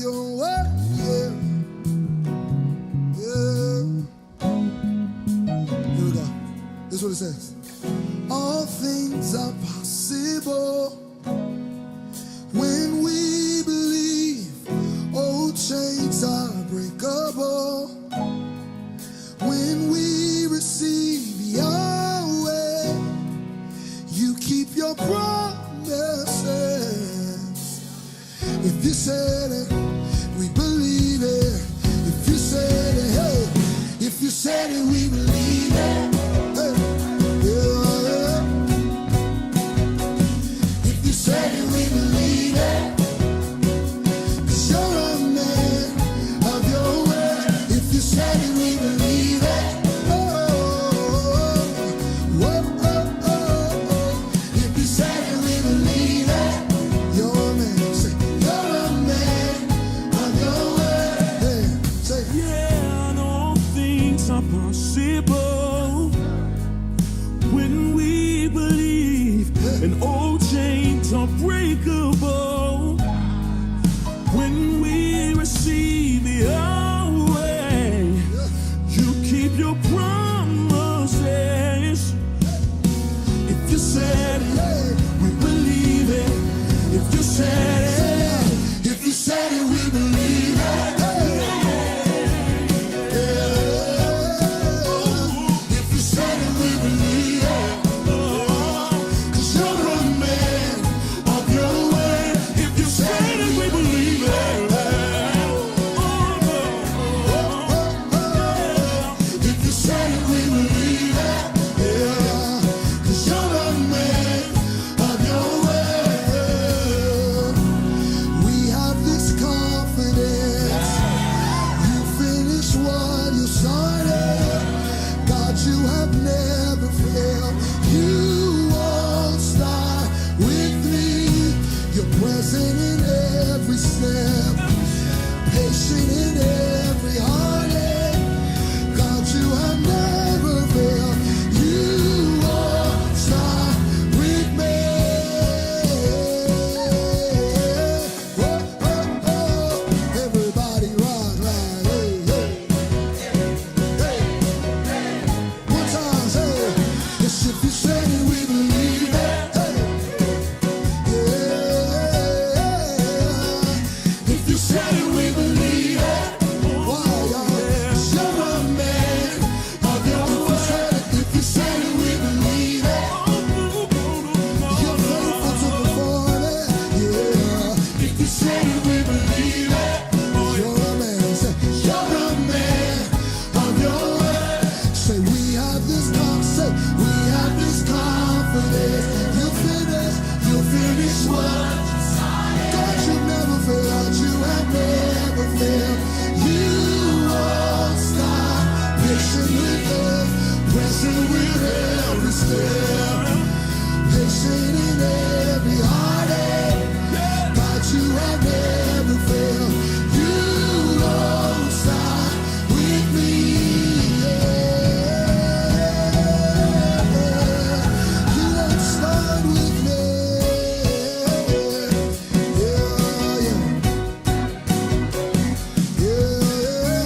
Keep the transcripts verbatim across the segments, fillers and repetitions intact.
Don't worry, yeah. Yeah. Here we go. This is what it says. All things are possible when we believe. Old chains are breakable when we receive Yahweh. You keep your promises. If you said it, we believe it. If you said it, hey. If you said it, we believe it. Hey. Yeah. If you said it, we believe it. 'Cause you're a man of your word. If you said it, we believe it. Oh, oh, oh, oh, oh. If you said it, we believe it. You're a man, say, you're a man of your word. Hey, say, yeah, all things are possible when we believe, and old chains are breakable when we receive Yahweh. You keep your promises. If you said it, we believe it. If you said it, if you said it, we believe it. Yeah. If you said it, we believe it. 'Cause you're a man of your word. If you said it, we believe it. If you said it, we believe it. Yeah. 'Cause you're a man of your word. We have this confidence. You finish what you started. God, you have never failed. You won't stop with me. You're present in every step, patient in every heartache. God, you have never failed. You won't stop with me. Oh, oh, oh. Everybody rock like, hey, hey, hey. One time, say, yes, if you said it, we believe it. Hey. Yeah. If you said it, we believe it. Why, y'all? You're a man of your word. If you said it, we believe it. You're faithful to perform it. Yeah. If you said it, we believe it. You're a man. Say, you're a man of your word. Say, we have this con-, say, we have this confidence. You finish, you finish what you started. God, you never fail, you have never failed. You won't stop. Patient with us, present with every step. Patient in every heartache. God, you have never failed. You won't stop with me, yeah. You won't stop with me, yeah, yeah. Yeah, yeah.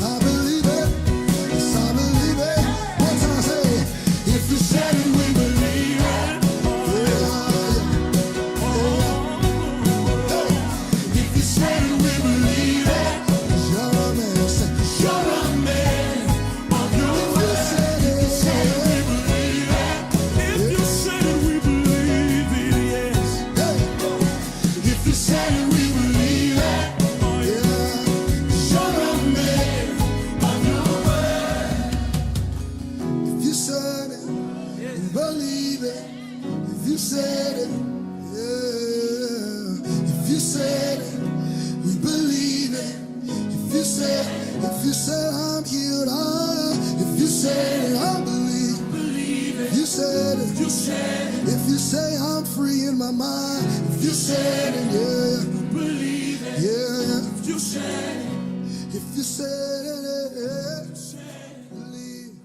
I believe it. Yes, I believe it. One time, say, if you said it, we believe it. Yeah, yeah. Hey, if you said it, we believe it. You're a man, say, you're a man of your word. If you said it, we believe it. If you said it, we believe it, yes. Hey. If you said it, we believe it. Oh, yeah. You're a man of your word. If you said it, we believe it. If you said it, yeah. If you said it, we believe it. If you said, if you said I'm healed, ah, if you said it, I believe. Believe it. If you said it, you said it. If you say I'm free in my mind, if you said it, yeah. Believe it. Yeah, yeah. If you said it, if you said it, yeah, yeah. Believe.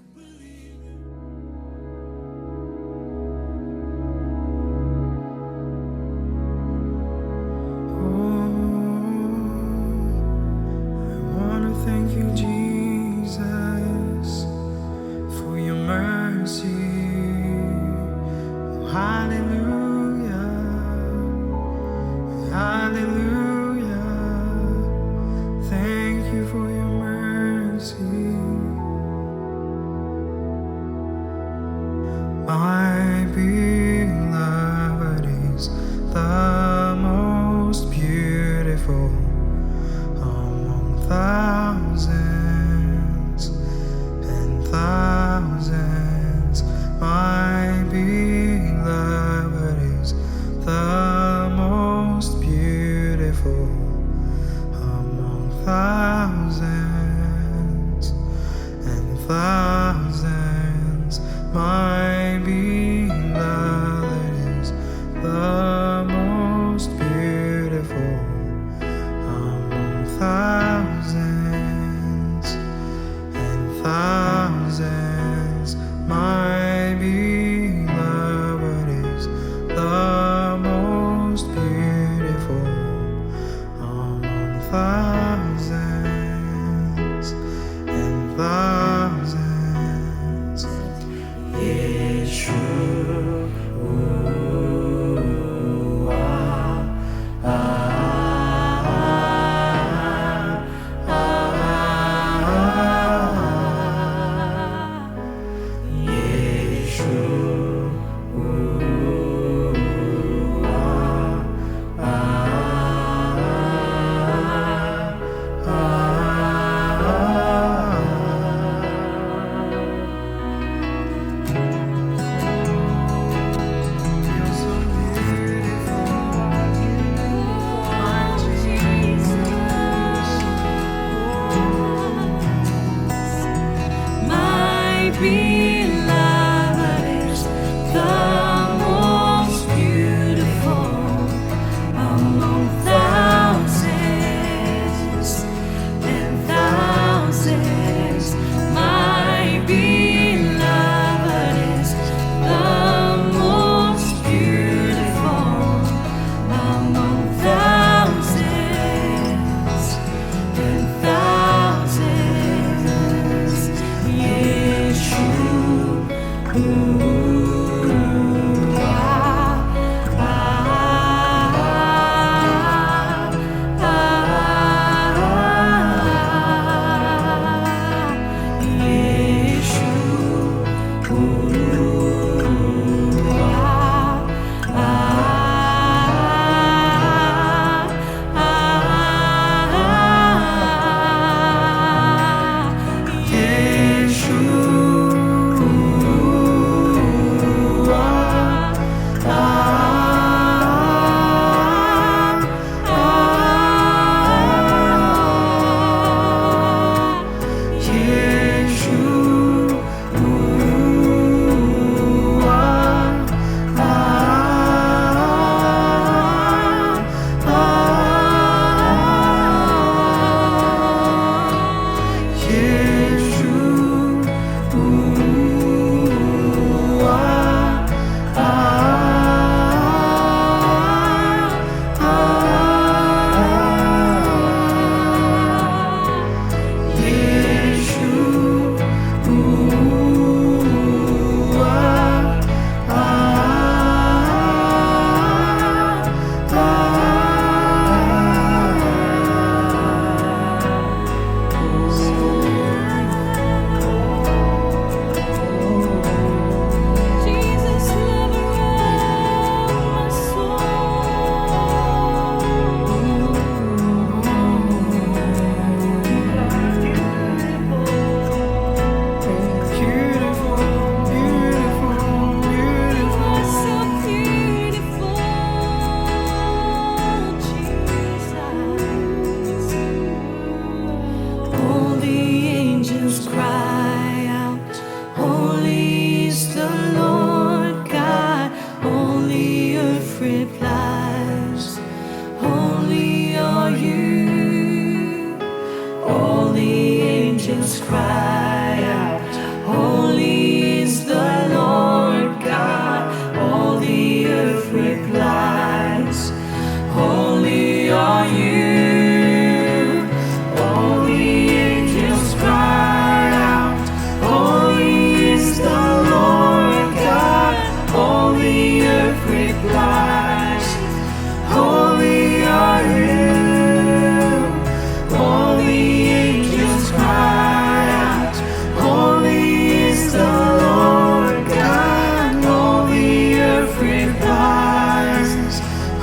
replies,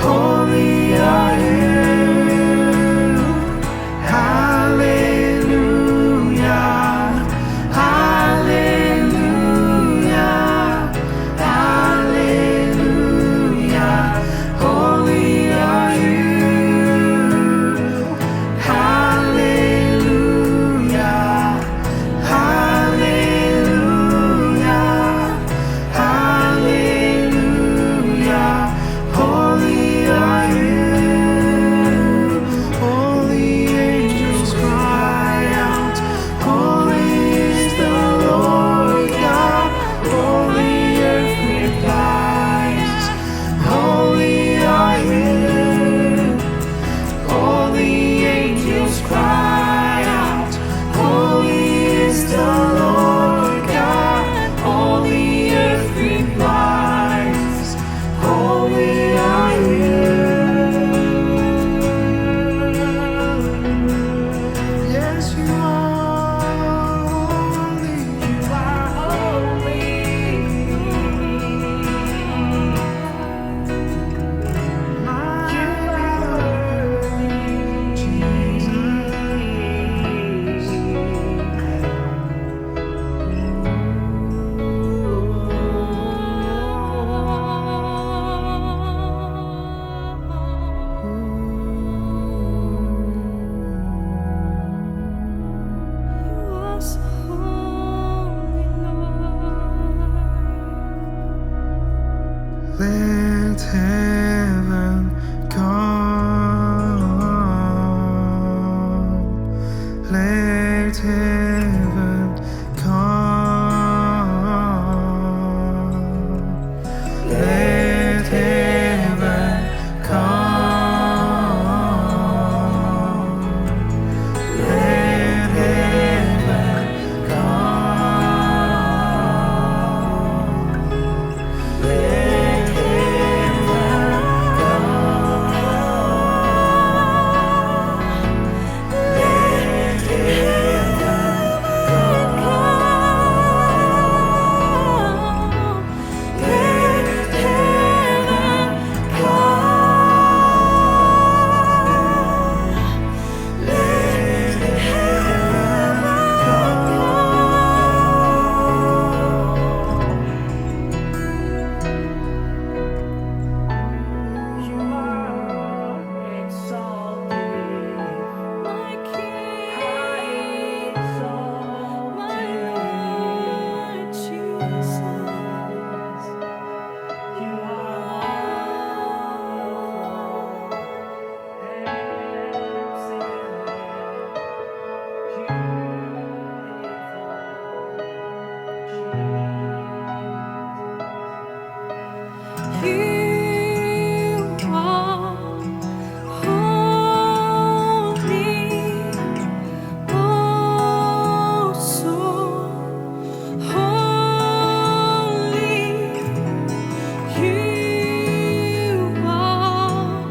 "Holy are you." Hallelujah, hallelujah, hallelujah. Holy are you. Hallelujah, hallelujah, hallelujah. Holy are you. All the angels cry out, "Holy is the Lord God." All the earth replies, "Holy are you." All the angels cry out, "Holy is the Lord God." All the earth replies, "Holy are you." Yes, you are holy. You are holy. Let heaven come. Let heaven come. Let heaven come. Let heaven come. Let heaven come. Let heaven come. You are holy, oh so holy. You are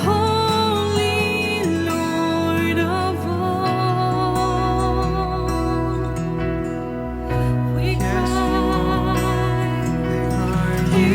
holy, Lord of all. We cry, you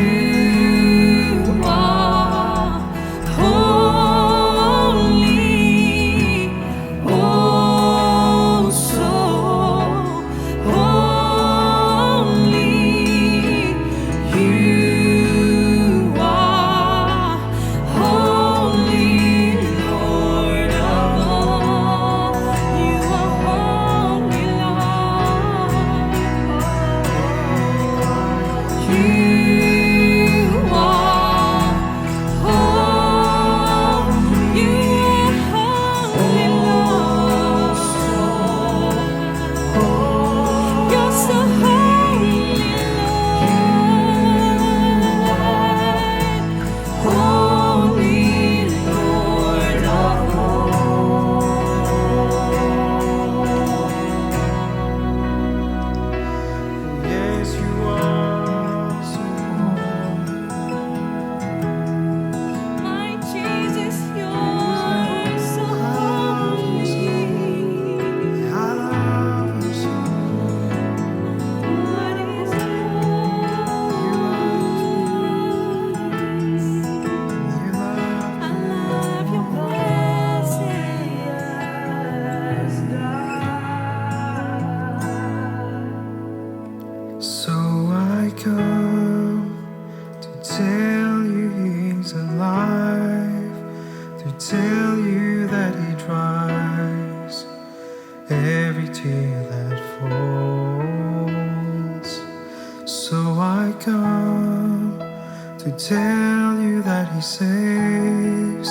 To tell you that he saves,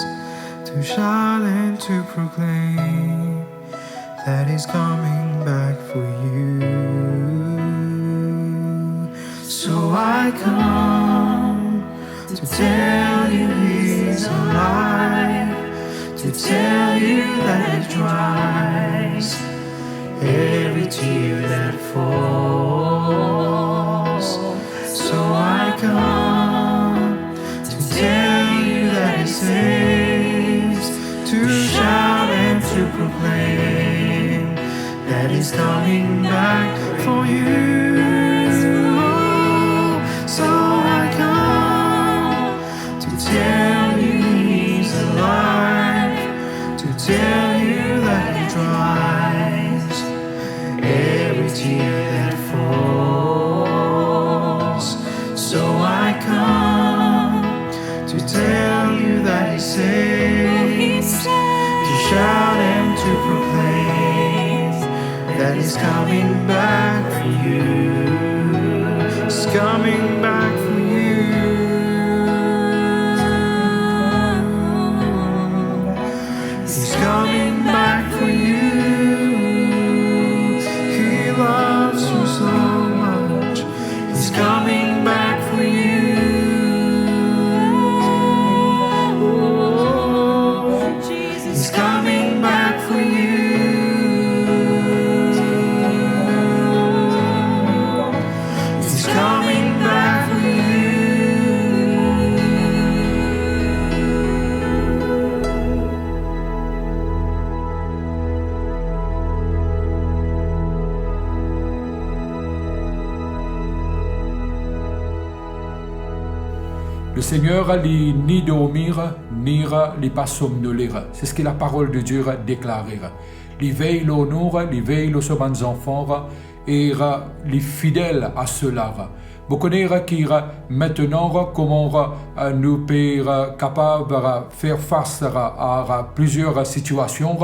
to shout and to proclaim that he's coming back for you. So I come to tell you he's alive, to tell you that he dries every tear that falls. So I come to tell you that he saves, to shout and to proclaim that he's coming back for you. So I come to tell you he's alive, to tell you that he dries every tear that falls. So I come to tell you that he saves, to shout and to proclaim that he's coming back for you. He's coming back for you. He's coming back for you. He loves you so much. He's coming back for you. He's coming back for you. He's coming back for you. Lesegner, li ni dormi, ni li pa somnole. Se seki Laparol de Die deklare. Li vey lor nou, li vey lor so bann zanfan, e li fidel a sela. Mo kone ki, eh, aster, kouma, eh, nou pe, eh, kapav, eh, fer fas, eh, a, eh, plizier, eh, sitiasion,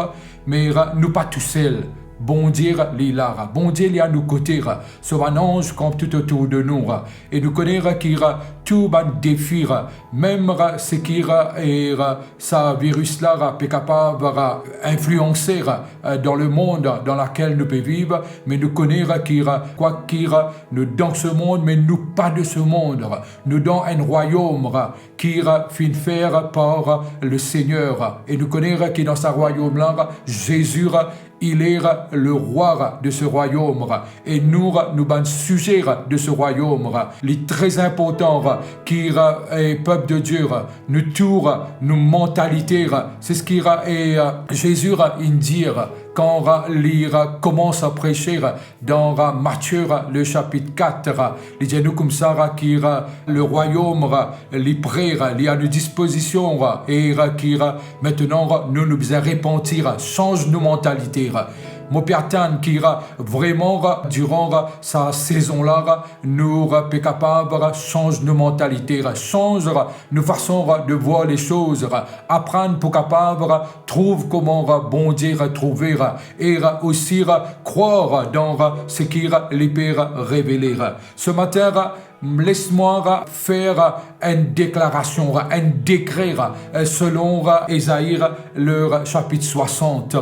me, eh, nou pa tousel. Bondie, li la. Bondie, li a nou kote. So bann anz kanp toutotour de nou. E nou kone ki, eh, tou bann defi, eh, mem, eh, seki, eh, e, eh, sa viris la, eh, pe kapav, eh, inflianse, eh, dan lemond dan lakel nou pe viv, me nou kone ki, eh, kwaki, eh, nou dan se mond, me nou pa de se mond. Nou dan enn rwayom, eh, ki, eh, finn fer par, eh, Lesegner. E nou kone ki dan sa rwayom la, Zezi, eh, il est le roi de ce royaume. E nou, nou bann size de se rwayom. Li tre inportan ki, eh, pep de Die, nou tou, nou mantalite, se seki, eh, Zezi inn dir kan, eh, li, eh, koumans prese, eh, dan, eh, Matie, eh, le sapit kat, eh, li dir nou koumsa, eh, ki, eh, le rwayom, eh, li pre, eh, li a nou dispozision, eh, e, eh, ki, eh, aster, nou, nou bizin repanti, eh, sanz nou mantalite, eh. Mo pe atann ki, eh, vreman, eh, diran, eh, sa sezon la, eh, nou, eh, pe kapav, eh, sanz nou mantalite, eh, sanz, eh, nou fason, eh, de vwar lesoz, eh, aprann pou kapav, eh, trouv kouma, eh, Bondie, eh, trouve, eh, e, eh, osi, eh, krwar, eh, dan, eh, seki, eh, li pe, eh, revele. Se matin, eh, les mwa, eh, fer, eh, enn deklarasion, eh, enn dekre, eh, selon, eh, Ezai, eh, le sapit swasant.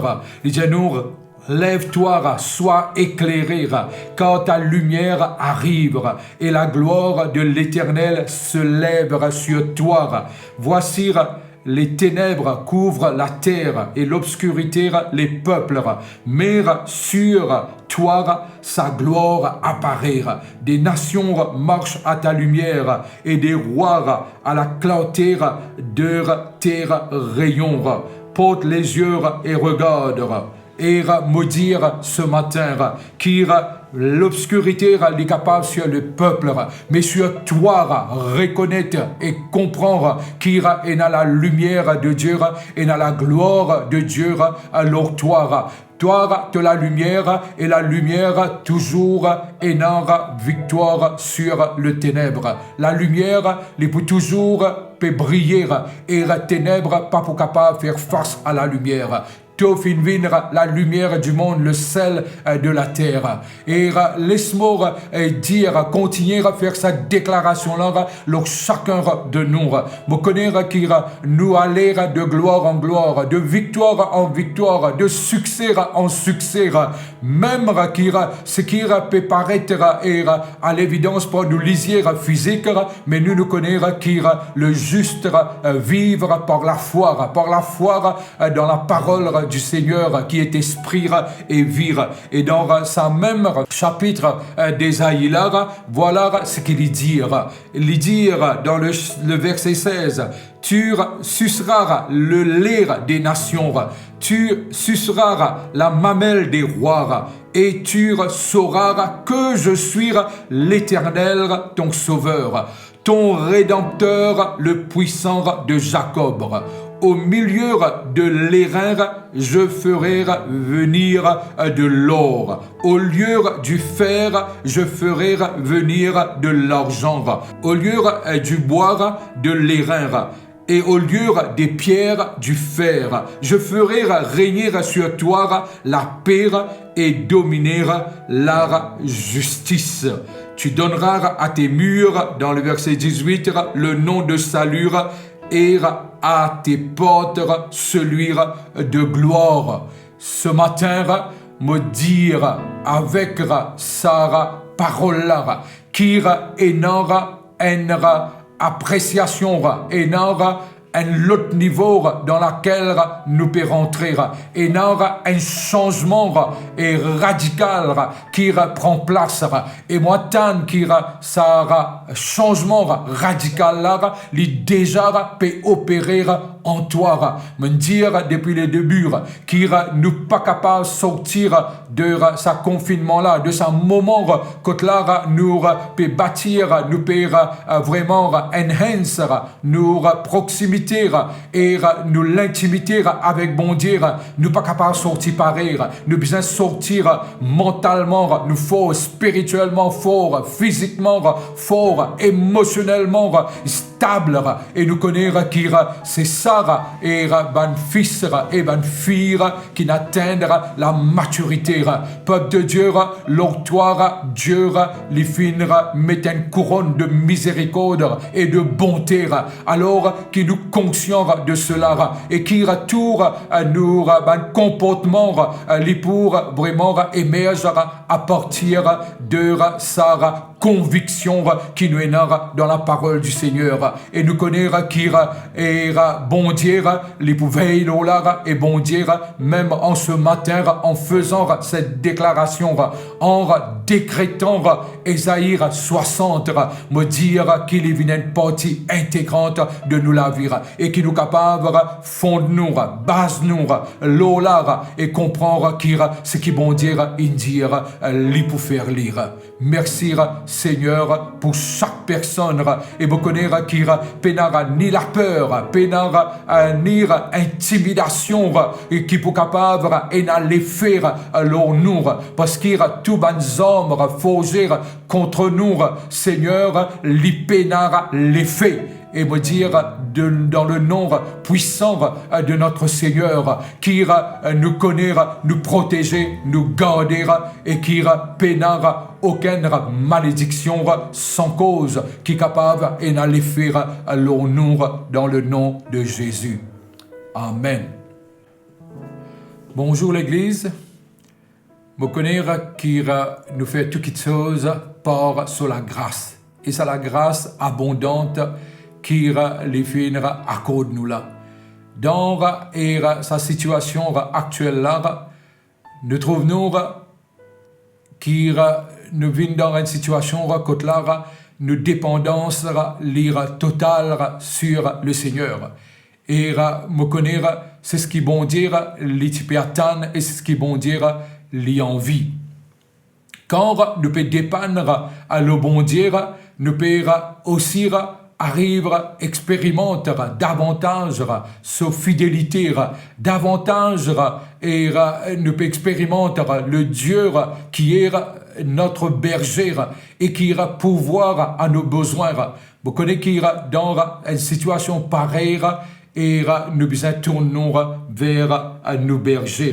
Li dir nou, lève-toi, sois éclairé, car ta lumière arrive, et la gloire de l'Éternel se lève sur toi. Voici, les ténèbres couvrent la terre et l'obscurité les peuples, mais sur toi, sa gloire apparaît. Des nations marchent à ta lumière et des rois à la clarté de tes rayons. Porte les yeux et regarde. E mo dir se matin ki lobskirite li kapav sir lepep, me sir twa, rekonet e konpran ki ena lalimier de Die, ena laglwar de Die lor twa. Twa to lalimier e lalimier touzour ena viktwar sir leteneb. Lalimier li pou touzour pe briye e teneb pa pou kapav fer fas a lalimier. To finn vinn lalimier dimond, le sel, eh, de later. E, eh, les mo, eh, dir, kontigne fer sa deklarasion la, eh, lor sakenn de nou. Mo kone, eh, ki, eh, nou ale, eh, de glwar an glwar, de viktwar an viktwar, de sikse an sikse. Mem, eh, ki, eh, seki, eh, pe paret, eh, e, eh, a levidans par nou lizie, eh, fizik, eh, me nou, nou kone, eh, ki, eh, le zis, eh, viv par lafwa, par lafwa, eh, dan laparol, eh, du Seigneur, eh, ki est esprit, eh, e vi. E dan, eh, sa mem sapit, eh, de Ezai la, eh, vwala, eh, seki li dir. Li dir, eh, dan le, le verse sez, Tu suceras le lait des nations, tu suceras la mamelle des rois, et tu sauras que je suis l'Éternel, ton Sauveur, ton Rédempteur, le Puissant de Jacob. Au milieu de l'airain, je ferai venir de l'or. Au lieu du fer, je ferai venir de l'argent. Au lieu du bois, de l'airain. Et au lieu des pierres, du fer. Je ferai régner sur toi la paix et dominer la justice. Tu donneras à tes murs, dans le verset dix-huit, le nom de salut et à tes portes celui de gloire. Ce matin, mo dir avek sa parol la, ki ena enn apresiasion, ena enn lot nivo dan lakel nou pe rantre, ena enn sanzman e radikal ki pran plas. E mo atann ki sa sanzman radikal la, li deza pe opere an twa. Mo dir depi le debi ki nou pa kapav sorti de sa konfinnman la, de sa moman kot la nou pe batir, nou pe, eh, vreman enhance nou proksimite e nou lintimite avek Bondie. Nou pa kapav sorti pare, nou bizin sorti mantalman, nou for spiritielman, for fizikman, for emosionelman, stab, e nou kone ki se sa e bann fis e bann fi ki'nn atenn lamatirite. Pep de Die, lor twa Die, li finn met enn kouronn de mizerikord e de bonte. Alor ki nou konsian de sela e ki tou nou bann konportman li pou vreman emerz apartir de sa konviksion ki nou ena dan laparol di Segner. E nou kone ki, e, Bondie, li pou vey lor la, e Bondie, mem an se matin, an fezan set deklarasion, an dekretan Ezai swasant, mo dir ki li vinn enn parti integran de nou lavi, e ki nou kapav fonn nou, baz nou lor la, e konpran ki seki Bondie inn dir, li pou fer li. Mersi, Segner, pou sak personn, e mo kone ki pena ni laper, pena, eh, ni intimidasion, eh, ki pou kapav ena lefe, eh, lor nou, parski tou bann zarm forze kont nou, Segner, li pena lefe. E mo dir, de, dan le nom puissant de notre Seigneur, ki, eh, nou kone, nou proteze, nou garde, e ki pena okenn malediksion san koz ki kapav ena lefe lor nou, dan le nom de Zezi. Amen. Bonzour legliz. Mo kone ki nou fer tou kiksoz par so lagras, e sa lagras abondan ki li finn akord nou la. Dan, e, sa sitiasion aktiel la, nou trouv nou ki nou vinn dan enn sitiasion kot la nou depandans li total sur le Segner. E mo kone se seki Bondie li ti pe atann e se seki Bondie li anvi. Kan nou pe depann lor Bondie, nou pe osi ariv experimant davantaz so fidelite, davantaz, e nou pe experimant le Die ki est notre berger e ki pourvoir à nos besoins. Mo kone ki dan enn sitiasion parey, e nou bizin tourn nou ver nou Berze.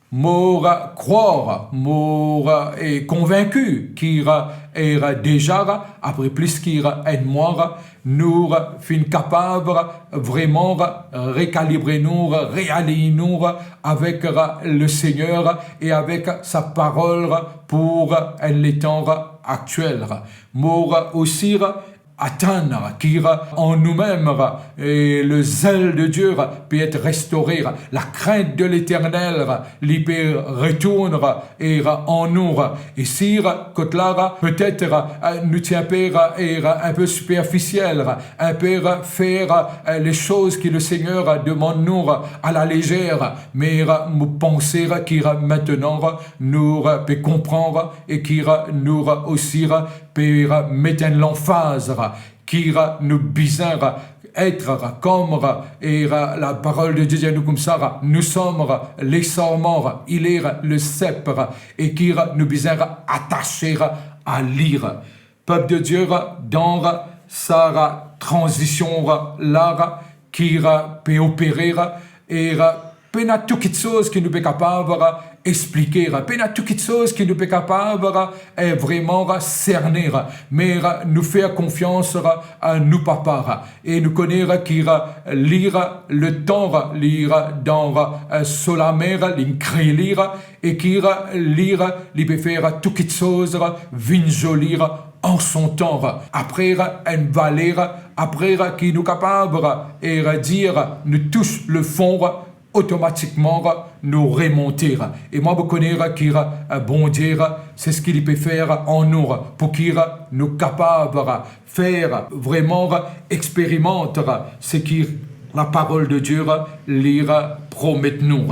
Mo krwar, mo, eh, konvinki ki, eh, deza, apre plis ki enn mwa, nou finn kapav vreman rekalibre nou, realign nou avek Lesegner e avek sa parol pou enn letan aktiel. Mo osi atann ki an noumem, eh, le zel de Dieu pe et restore, lakrint de Leternel li pe retourn, eh, an nou. E si kot la, petet, eh, nou ti inpe, eh, inpe siperfisiel, inpe fer, eh, le soz ki Lesegner demann nou a la lezer, me mo panse ki aster nou pe konpran e ki nou osi pe met enn lanfaz ki nou bizin et kom, eh, la parol de Dieu dir nou koumsa, nous sommes le sarment, il est le sceptre, e ki nou bizin atase a li. Pep de Dieu, dan sa tranzision la ki pe opere, e pena tou kitsoz ki nou pe kapav explike, pena tou kitsoz ki nou pe kapav, eh, vreman serne, me nou fer konfians a nou Papa, e nou kone ki li, letan li dan so lame, li kre li, e ki li, li pe fer tou kitsoz vinn zoli an son tan. Apre enn vale, apre ki nou kapav, eh, dir nou tous le fon, otomatikman nou remonte. E mwa mo kone ki, eh, Bondie, se seki li pe fer an nou, pou ki nou kapav fer vreman experimant seki la parol de Dieu li promet nou.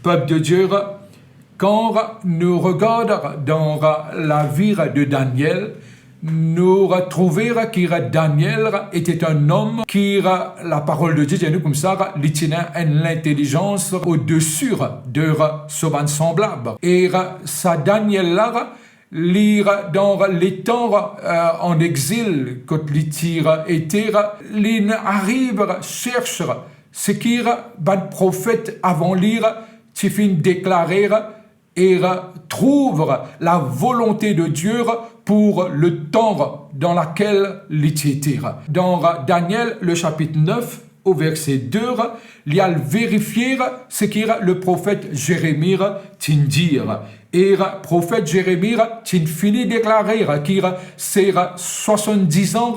Pep de Dieu, kan nou regard dan lavi de Daniel, nou trouve ki Daniel ete enn om ki, la parol de Dieu dir nou koumsa, li ti ena enn lintelizans odesi de so bann sanblab. E sa Daniel la, li dan letan, eh, an exil kot li ti ete, li ariv sers seki bann profet avan li ti finn deklare e trouv la volonte de Dieu pou letan dan lakel li ti ete. Dan Daniel, le sapit nef, o verse de, li al verifie seki le profet Zeremi ti dir. E profet Zeremi ti fini deklare ki se swasanndiz an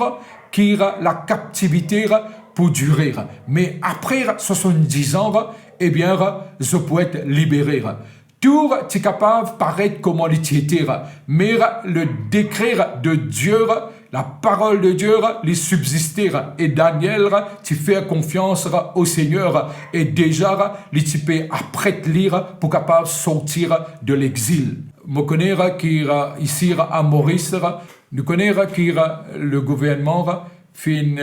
ki lakaptivite pou dire. Me apre swasanndiz an, ebien, zot pou et libere. Tou ti kapav paret kouma li ti ete, me le dekre de Dieu, la parol de Dieu, li sibziste, e Daniel ti fer konfians o Segner, e deza li ti pe apret li pou kapav sorti de lexil. Mo kone ki isi a Moris, nou kone ki le gouvernman finn,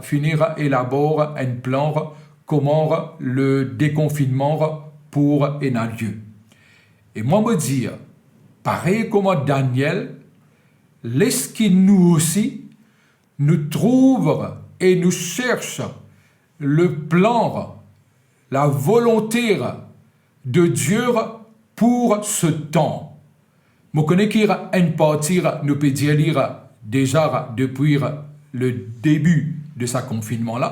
fini elabor enn plan kouma le dekonfinnman pou ena lie. E mwa mo dir, parey kouma Daniel, eski nou osi, nou trouv e nou sers le plan, la volonte de Dieu pou se tan. Mo kone ki enn parti nou pe dir li deza depi le debi de sa konfinnman la,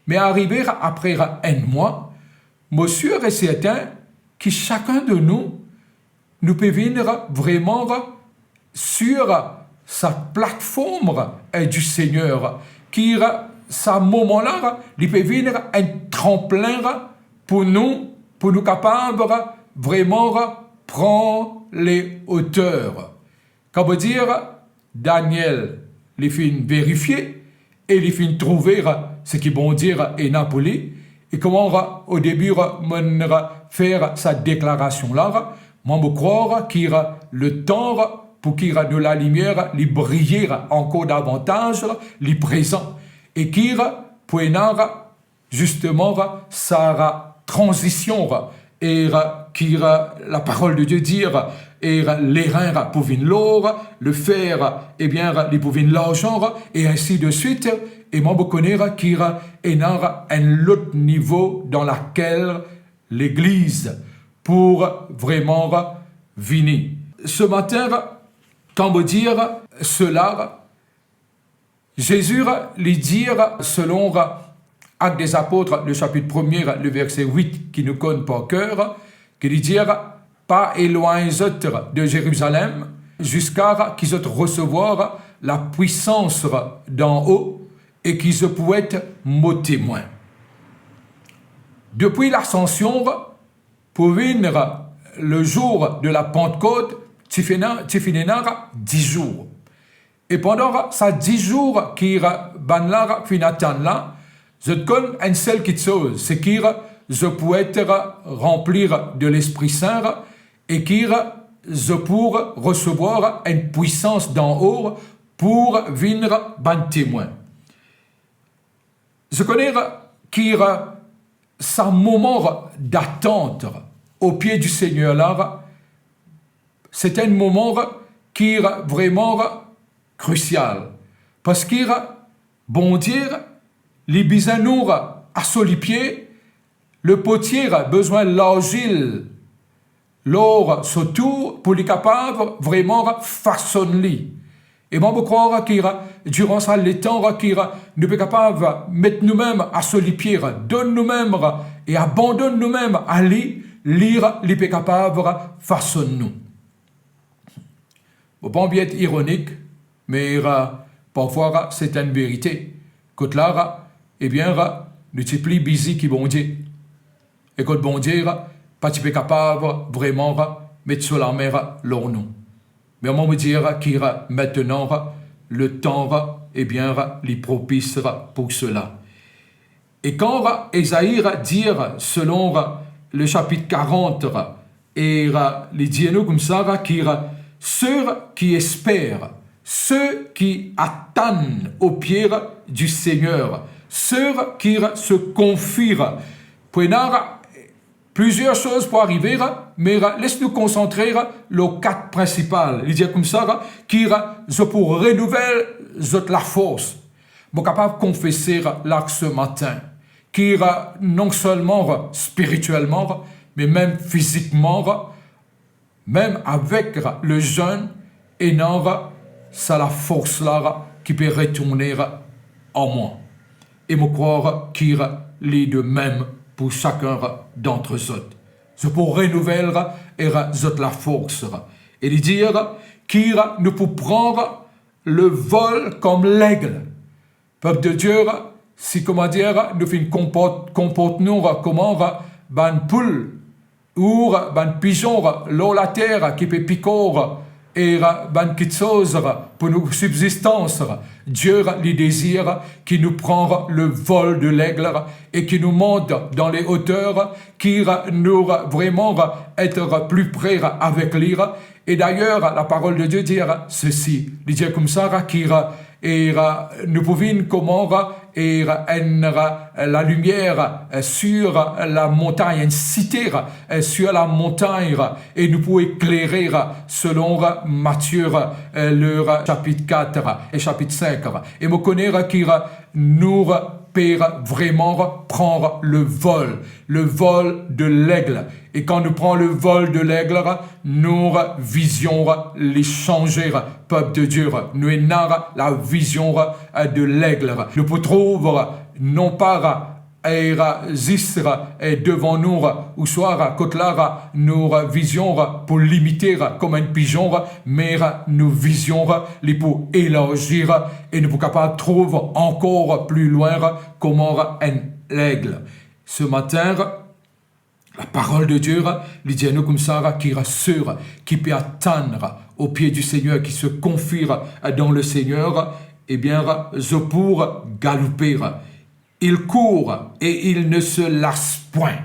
me arive apre enn mwa, mo sir e sertin ki sakenn de nou, nou pe vinn vreman sir sa platform, eh, du Seigneur, ki sa moman la, li pe vinn enn tranplin pou nou, pou nou kapav vreman pran le oter. Kan mo dir, Daniel, li finn verifie e li finn trouve seki Bondie ena pou li, e kouma o debi mo'nn fer sa deklarasion la, mwa mo krwar ki le tan pou ki nou lalimier li briye ankor davantaz, li prezan, e ki pou ena zisteman sa tranzision e ki laparol de Die dir, e lerin pou vinn lor, lefer, ebien, li pou vinn larzan, e ainsi de suite. E mwa, mo kone ki ena enn lot nivo dan lakel legliz pou vreman vini. Se matin, kan mo dir sela, Zezi, li dir, selon Actes des Apôtres, le chapitre premier, le verset huit, ki nou konn par ker, ki li dir, "Pa elwagn zot de Zerizalem, ziska ki zot resevwar lapwisans dan-o e ki zot pou et mo temwin." Depi Lasansion pou vinn lezour de Lapantcot, ti finn ena, ti finn ena dis zour. E pandan sa dis zour ki bannla finn atann la, zot konn enn sel kiksoz, se ki zot pou et ranpli de Lespri Sin e ki zot pou resevwar enn pwisans dan-o pou vinn bann temwin. Zot kone ki sa moman datant o pie di Segner la, se enn moman ki vreman krisial, parski Bondie, li bizin nou a so lipie, lepotie bizin larzil lor so tou pou li kapav vreman fasonn li. E mwa, mo krwar ki diran sa letan ki nou pe kapav met noumem a so lipie, donn noumem e abandonn noumem a li, li, li pe kapav fasonn nou. Mo pa anvi et ironik, me parfwa se enn verite. Kot la, ebien, nou ti pli bizi ki Bondie. E kot Bondie pa ti pe kapav vreman met so lame lor nou. Me mwa, mo dir ki aster, letan, ebien, li propis pou sela. E kan Ezai dir, selon le chapitre quarante, e li dir nou koumsa ki seki ki esper, seki atann o pie di Segner, seki se konfie, pou ena plizier soz pou arive, me les nou konsantre lor kat prinsipal. Li dir koumsa ki zot pou renouvel zot lafors. Mo kapav konfese la se matin ki non selman spiritielman, me mem fizikman, mem avek lezenn, ena sa lafors la ki pe retourne an mwa. E mo krwar ki li de mem pou sakenn d'antre zot. Zot pou renouvel zot lafors. E li dir ki nou pou pran levol kom leg. Pep de Die, si, kouma dir, nou finn konport, konport nou kouma bann poul ou bann pizon lor later ki pe pikor e bann kiksoz pou nou sibzistans, Die, li dezir ki nou pran levol de leg e ki nou mont dan leoter, ki nou vreman et pli pre avek li. E dayer, laparol de Die dir sesi, li dir koumsa ki e nou pou vinn kouma e enn lalimier sir lamontagn, enn site sir lamontagn, e nou pou eklere selon Matie, le sapit kat e sapit sink. E mo kone ki nou pe vreman pran levol, levol de leg. E kan nou pran levol de leg, nou vizion li sanze, pep de Die. Nou ena lavizion de leg. Nou pou trouv non pa e zis e devan nou, ouswa kot la nou vizion pou limite kouma enn pizon, me nou vizion li pou elarzi e nou pou kapav trouv ankor pli lwin kouma enn leg. Se matin, laparol de Die, li dir nou koumsa ki seki pe atann o pie di Segner, ki se konfie dan le Segner, ebien, zot pou galoupe. Ils courent et ils ne se lassent point.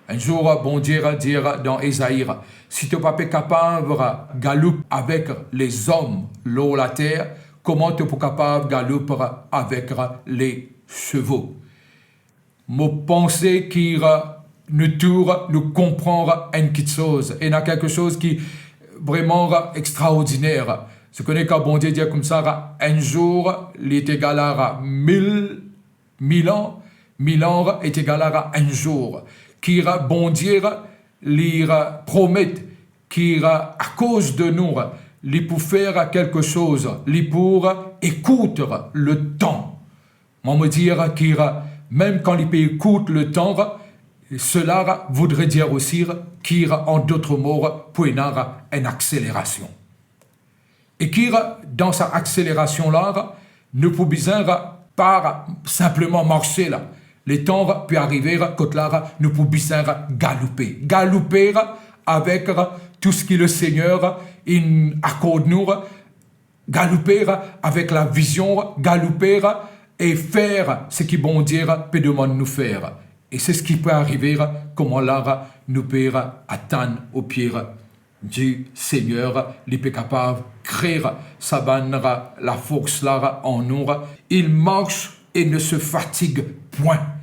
Enn zour, Bondie dir dan Ezai, si to pa pe kapav galoup avek lezom lor later, kouma to pou kapav galoup avek lesevo? Mo panse ki nou tour, nou konpran enn kiksoz, ena kiksoz ki vreman extraordiner. Zot kone kan Bondie dir koumsa, enn zour li egal a mil, mil an, mil an egal a enn zour. Ki Bondie li promet ki akoz de nou, li pou fer kiksoz, li pou ekourt letan. Mwa, mo dir ki mem kan li pe ekourt letan, sela voudre dir osi ki, an dot mo, pou ena enn akselerasion. E ki dan sa akselerasion la, nou pou bizin pa sinpleman marse la. Letan pe arive kot la, nou pou bizin galoupe. Galoupe avek tou seki Lesegner inn akord nou, galoupe avek lavizion, galoupe e fer seki Bondie pe demann nou fer. E se seki pou arive, kouma la nou pe atann o pie di Segner, li pe kapav kre sa bann lafors la an nou. Il marche et ne se fatigue point.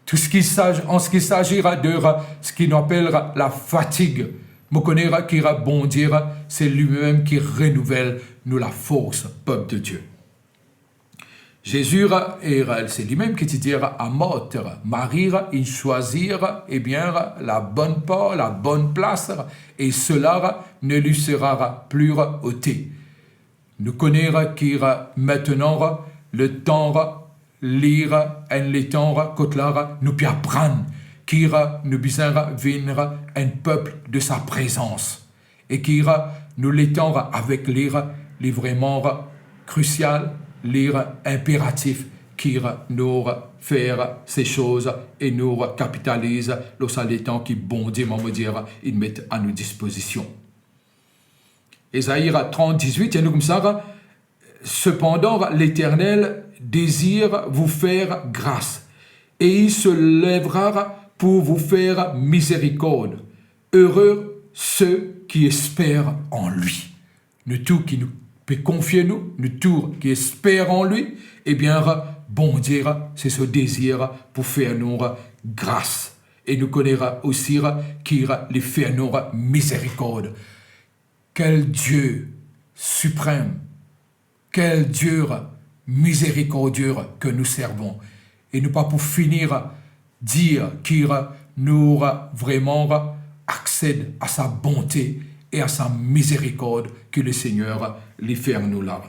Tou seki saj-, an seki sazi de seki nou apel lafatig, mo kone ki Bondie, se limem ki renouvel nou lafors, pep de Die. Zezi, e se limem ki ti dir a Mart, Mari inn swazir, ebien, la bonn par, la bonn plas, e sela ne li sera pli ote. Nou kone ki mintenan, letan, li enn letan kot la nou pe aprann ki nou bizin vinn enn pep de sa prezans. E ki nou letan avek li, li vreman krisial, li inperatif ki nou fer se soz e nou kapitaliz lor sa letan ki Bondie, mo dir, inn met a nou dispozision. Ezai trant dizwit, dir nou koumsa, Cependant, l'Éternel désire vous faire grâce, et il se lèvera pour vous faire miséricorde. Heureux ceux qui espèrent en lui. Nou tou ki nou pe konfie nou, nou tou ki esper an li, ebien, Bondie, se so dezir pou fer nou gras. E nou kone osi ki li fer nou mizerikord. Quel Dieu suprême, quel Dieu miséricordieux que nous servons. E nou pa pou fini dir ki nou vreman aksed a sa bonte e a sa mizerikord ki Lesegner li fer nou la.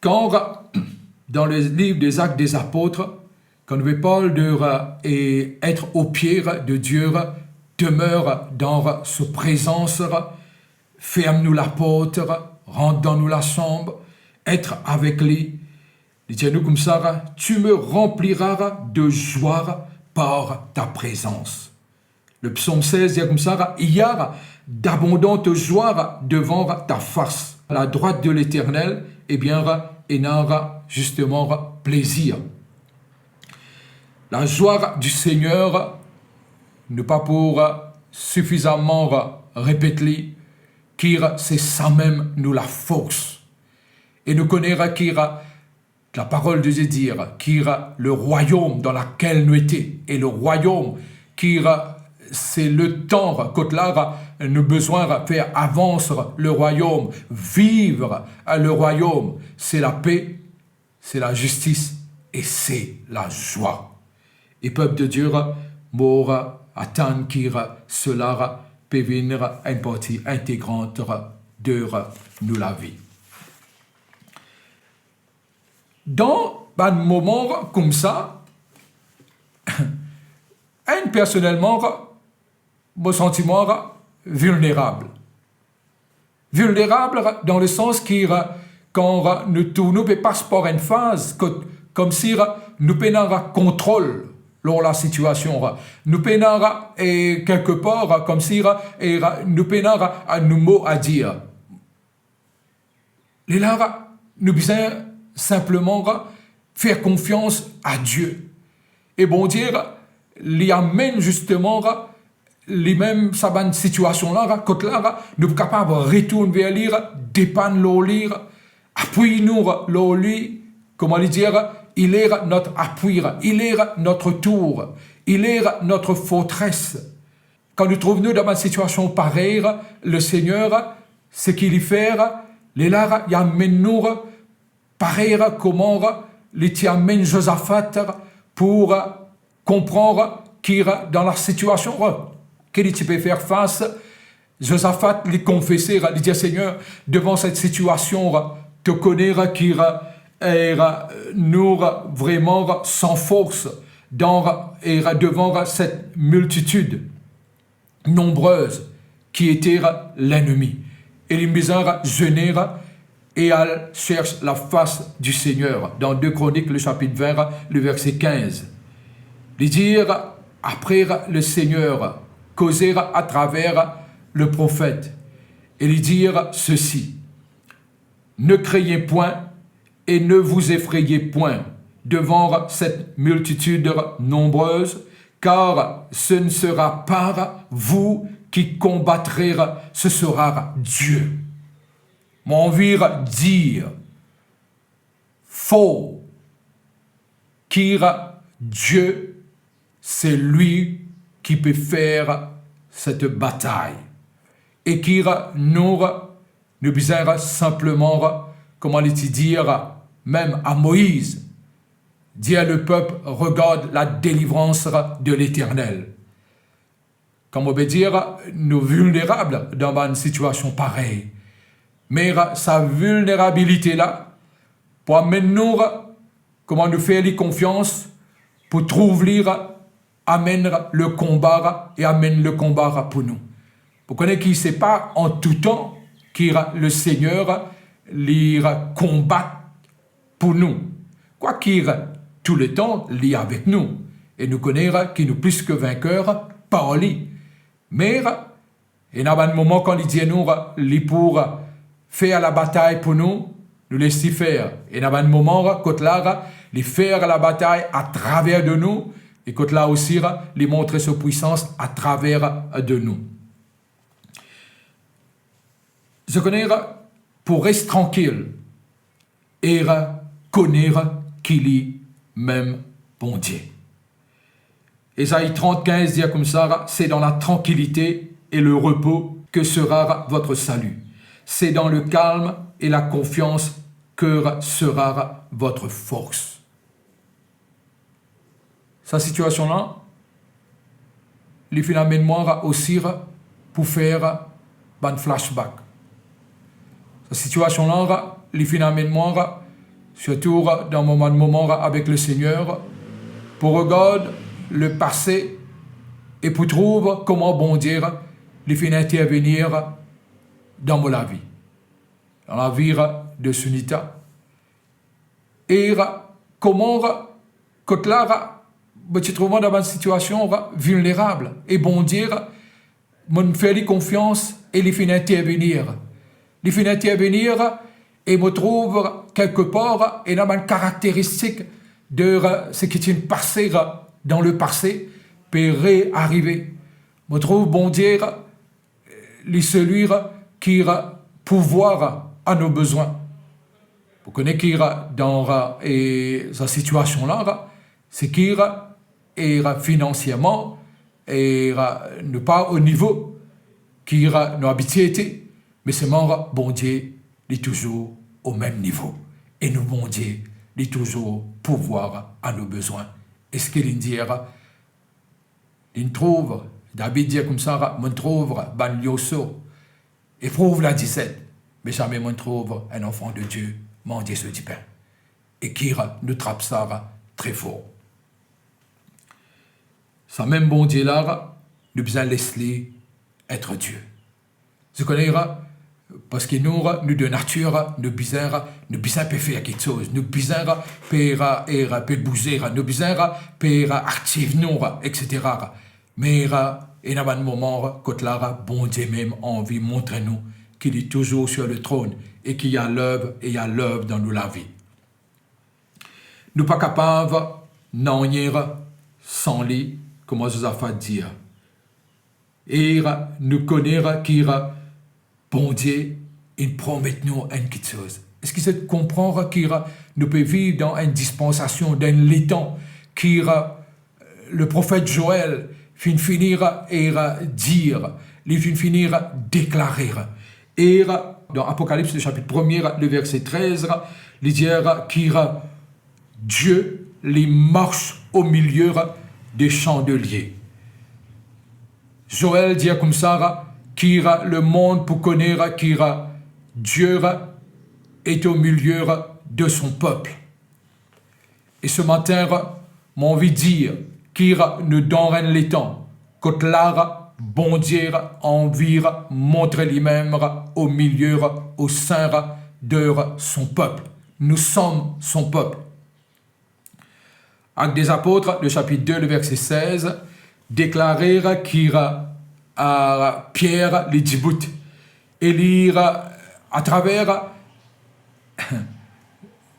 Kan, dans le livre des Actes des Apôtres, kan nou pe parl de, euh, et être au pied de Dieu, demeure dans sa présence, ferm nou laport, rant dan nou lasanb, être avec li, li dir nou koumsa, tu me rempliras de joie par ta présence. Le psaume seize dit comme ça, il y a d'abondantes joies devant ta face. À la droite de l'Éternel, eh bien, ena justement plaisir. La joie du Seigneur, nou pa pou sifizaman repet li, ki se samem nou lafors. E nou kone ki la parole de Dieu dit ki le royaume dans lequel nous étions, et le royaume ki se letan kot la nou bizin fer avans le royaume, viv le royaume, c'est la paix, c'est la justice et c'est la joie. E pep de Dieu, mo atann ki sela pe vinn enn parti integrant de nou lavi. Dan bann moman koumsa, enn personelman, mo santi mwa vilnerab. Vilnerab dan le sans ki, kan nou tou, nou pe pas par enn faz kot, koumsi nou pena kontrol lor lasitiasion. Nou pena, e, kelkepar, koumsi, e, nou pena nou mo a dir. Lerla, nou bizin sinpleman fer konfians a Dieu. E Bondie, li amenn zisteman limem sa bann sitiasion la, kot la, nou pou kapav retourn ver li, depann lor li, apiy nou lor li, Kouma li dir, il est notre appui, il est notre tour, il est notre forteresse. Kan nou trouv nou dan bann sitiasion parey, Lesegner, seki li fer, lerla li amenn nou parey kouma li ti amenn Zozafat pou konpran ki dan lasitiasion ki li ti pe fer fas, Zozafat, li konfese, li dir, Segner, devan set sitiasion, to kone ki, e, nou vreman san fors dan, e, devan set miltitid nonbrez ki ete lennmi. E li bizin zene e al sers lafas di Segner, dan de Kronik, le sapit vin, le verse kinz. Li dir, apre Lesegner koze atraver le profet, e li dir sesi, Ne craignez point et ne vous effrayez point devant cette multitude nombreuse, car ce ne sera pas vous qui combattrez, ce sera Dieu. Mo anvi dir for ki Dieu, c'est lui qui peut faire cette bataille. E ki nou, nou bizin sinpleman, kouma li ti dir mem a Moiz, dire le peuple, regarde la délivrance de l'Éternel. Kouma mo pe dir, nou vilnerab dan bann sitiasion parey. Me sa vilnerabilite la pou amenn nou, kouma nou fer li konfians, pou trouv li amenn le konba e amenn le konba pou nou. Pou kone ki se pa an tou tan ki Lesegner li konbat pou nou. Kwaki tou letan li avek nou, e nou kone ki nou plis ki vinker par li. Me ena bann moman kan li dir nou li pou fer labatay pou nou, nou les li fer. Ena bann moman kot la li fer labatay atraver de nou, e kot la osi li montre so pwisans atraver de nou. Zot kone pou res trankil e kone ki li mem Bondie. Ezai trant kinz dir koumsa, c'est dans la tranquillité et le repos que sera votre salut. C'est dans le calme et la confiance que sera votre force. Sa sitiasion la, li finn amenn mwa osi pou fer bann flashback. Sa sitiasion la, li finn amenn mwa, sirtou dan mo bann moman avek Lesegner, pou regard lepase e pou trouv kouma Bondie li finn intervenir dan mo lavi, dan lavi de Sunita. E kouma kot la mo ti trouv mwa dan bann sitiasion vilnerab, e Bondie, mo fer li konfians e li finn intervenir. Li finn intervenir e mo trouv kelkepar ena bann karakteristik de seki ti pase dan lepase pe rearive. Mo trouv Bondie li selwi ki pourvwar a nou bezwin. Pou kone ki dan, e, sa sitiasion la, seki, e, finansierman, e, nou pa o nivo ki nou abitie ete, me selman Bondie li touzour o mem nivo. E nou Bondie li touzour pourvwar a nou bezwin. Eski li dir, li trouv, David dir koumsa, mo trouv bann lioso, eprouv ladizet, me zame mo trouv enn anfan de Die mandie so dipin. E ki nou trap sa tre for. Sa mem Bondie la, nou bizin les li et Die. Zot kone, parski nou, nou de natir, nou bizin, nou bizin pe fer kiksoz, nou bizin pe, e, pe bouze, nou bizin pe aktiv nou, etsetera. Me ena bann moman kot la Bondie mem anvi montre nou ki li touzour sir le tronn e ki li a lev e li a lev dan nou lavi. Nou pa kapav nanye san li, kouma Zozafat dir. E nou kone ki Bondie inn promet nou enn kiksoz. Eski zot konpran ki nou pe viv dan enn dispansasion, dan enn letan ki le profet Joel finn fini e dir, li finn fini deklare? E dan Apokalips, le sapit premie, le verse trez, li dir ki Dieu, li mars au milieu des chandeliers. Joel dir koumsa ki lemond pou kone ki Dieu est au milieu de son peuple. E se matin, mo anvi dir ki nou dan enn letan kot la Bondie anvi montre limem au milieu, au sein de son peuple. Nous sommes son peuple. Actes des Apôtres, le sapit de, le verse sez, deklare ki, a, Pier li dibout e li, a, atraver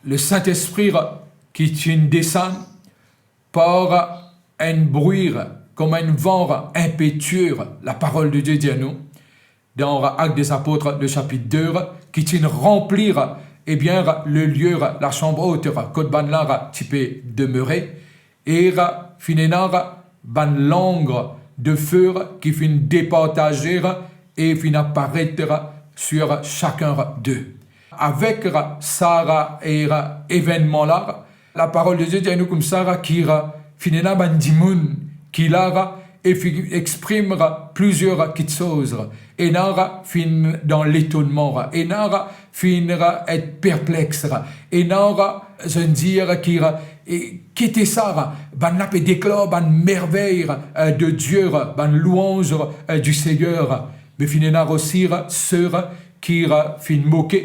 le Sint-Espri ki ti desann par enn bri, kom enn van inpetie, laparol de Die dir nou, dan Actes des Apôtres, le sapit de, ki ti ranpli, ebien, le lie, la chambre haute, kot bannla ti pe demere, e finn ena bann lang de fe ki finn departaze e finn aparet sur chacun d'eux. Avek sa, e, evennman la, laparol de Die dir nou koumsa ki finn ena bann dimoun ki la e finn exprim plizier kiksoz. Ena finn dan letonnman, ena finn et perplex, ena zot dir ki, e, ki ete sa? Bannla pe deklar bann mervey, e, de Die, bann louanz, e, du Seigneur. Me finn ena osi se ki finn moke,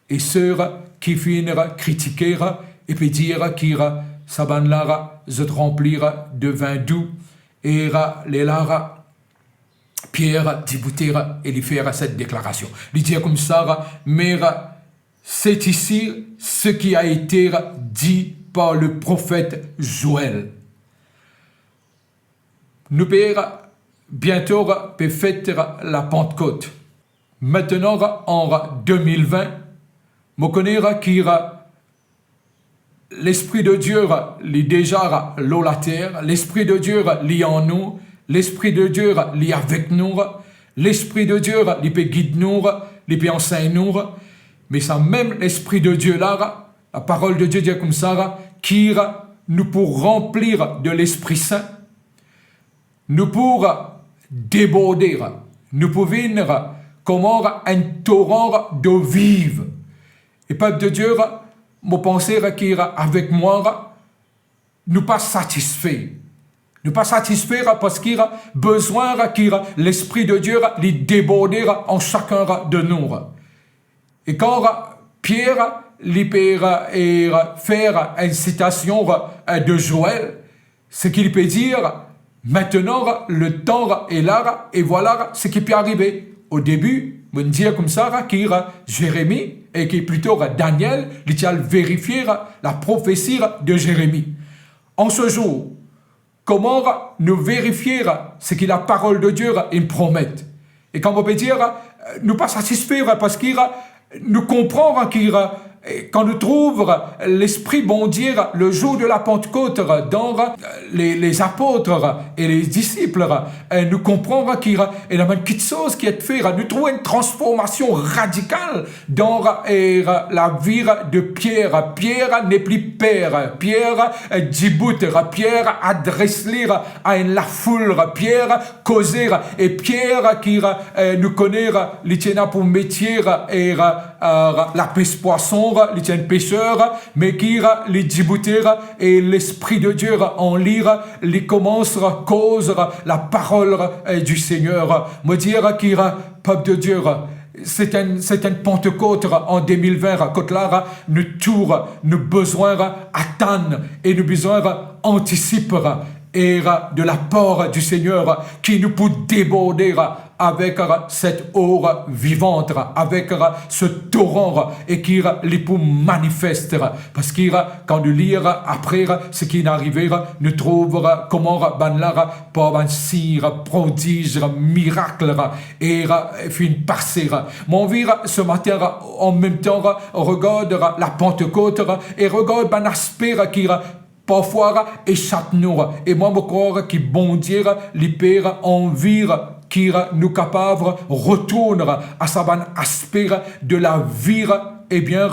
e se ki finn kritike e pe dir ki sa bannla zot ranpli de vin dou. E lerla Pier dibout e li fer set deklarasion. Li dir koumsa, mais c'est ici ce qui a été dit par le prophète Joël. Nou pe biento pe fet la Pantkot. Aster, an de mil vin, mo kone ki Lespri de Die li deza lor later, Lespri de Die li an nou, Lespri de Die li avek nou, Lespri de Die li pe gid nou, li pe ansegn nou. Me sa mem Lespri de Die la, laparol de Die dir koumsa ki nou pou ranpli de Lespri Sin, nou pou deborde, nou pou vinn kouma enn toran dlo viv. E pep de Die, mo panse ki avek mwa, nou pa satisfe. Nou pa satisfe parski bizin ki Lespri de Die li deborde an sakenn de nou. E kan Pier li pe, e, fer enn sitasion, e, de Joel, seki li pe dir, aster, letan e la, e vwala seki pe arive. O debi, mo'nn dir koumsa ki Zeremi, e ki plito Daniel, li ti al verifie laprofesi de Zeremi. An se zour, kouma nou verifie seki laparol de Die inn promet? E kan mo pe dir, nou pa satisfe parski nou konpran ki, e, kan nou trouv Lespri Bondie le zour de la Pantkot dan le, lezapot e le disip, e, nou konpran ki ena bann kiksoz ki ete fer, nou trouv enn transformasion radikal dan, e, lavi de Pier. Pier nepli per, Pier, e, dibout, Pier adres li a enn lafoul, Pier koze, e Pier ki, e, nou kone, li ti ena pou metie, e, e, lapes pwason, li ti enn peser, me ki li dibout e Lespri de Die an li, li koumans koz laparol, e, du Seigneur. Mo dir ki, pep de Die, se enn, se enn Pantekot an de mil vin, kot la nou tou nou bizin atann e nou bizin antisipe. e de la par du Seigneur ki nou pou deborde avek set or vivan, avek se toran e ki li pou manifeste. Parski kan nou lir apre seki inn arive, nou trouv kouma bannla par bann sign, prodiz, mirak e finn pase. Mo anvi se matin an mem tan regard la Pantekot e regard bann aspe ki parfwa esap nou. E mwa mo krwar ki Bondie li pe anvi ki nou kapav retourn a sa bann aspe de lavi, ebien,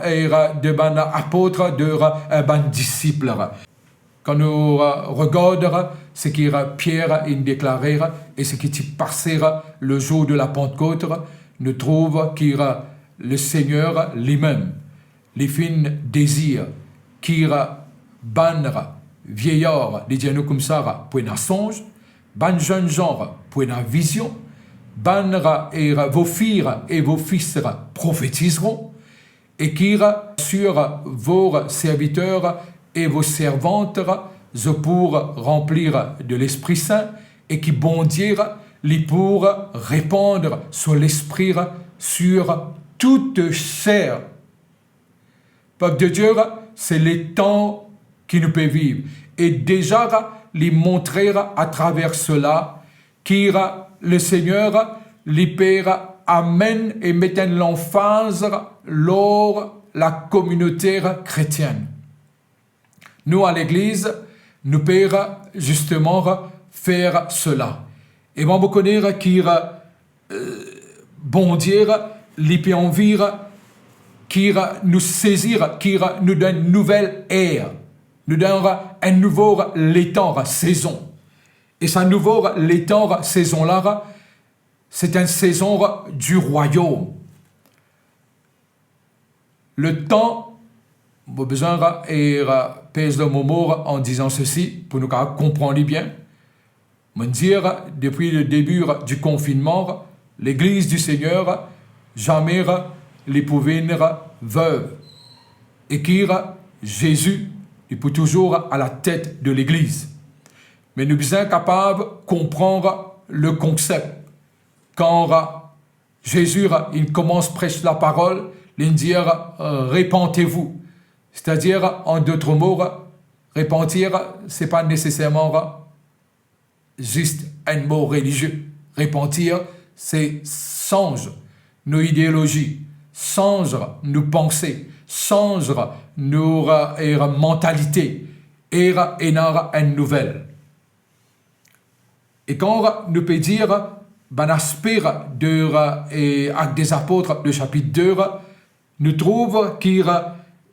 e de bann apot, de bann disip. Kan nou regard seki Pier inn deklare e seki ti pase le zour de la Pantekot, nou trouv ki Lesegner limem li finn dezir ki bann vieyar, li dir nou koumsa, pou ena sonz, bann zennzan pou ena vizion, bann e vos filles et vos fils prophétiseront, e ki sur vos serviteurs et vos servantes zot pou ranpli de Lespri Sin, e ki Bondie li pou repann so Lespri sur toute chair. Pep de Die, se letan ki nou pe viv. E deza li montre atraver sela ki Lesegner li pe amenn e met enn lanfaz lor lakominote kretienn. Nou a legliz, nou pe zisteman fer sela. E mwa mo kone ki Bondie li pe anvi ki nou sezir, ki nou dan enn nouvel er, nou dan enn nouvo letan, sezon. E sa nouvo letan, sezon la, se enn sezon du Rwayom. Letan, mo bizin e pez lor mo mo an dizan sesi pou nou kapav konpran li bien. Mo dir, depi le debut du confinement, Legliz du Seigneur zame li pou vinn vev. E ki Zezi li pou touzour a la tet de Legliz. Me nou bizin kapav konpran le konsep. Kan Zezi inn koumans pres laparol, li dir, "Repentez-vous." Setadir, an dot mo, repantir, se pa neseserman zis enn mo relizie. Repantir, se sanz nou ideolozi, sanz nou panse, sanz nou, e, mantalite, e ena enn nouvel. E kan nou pe dir bann aspe de, e, Actes des Apôtres, le chapitre deux, nou trouv ki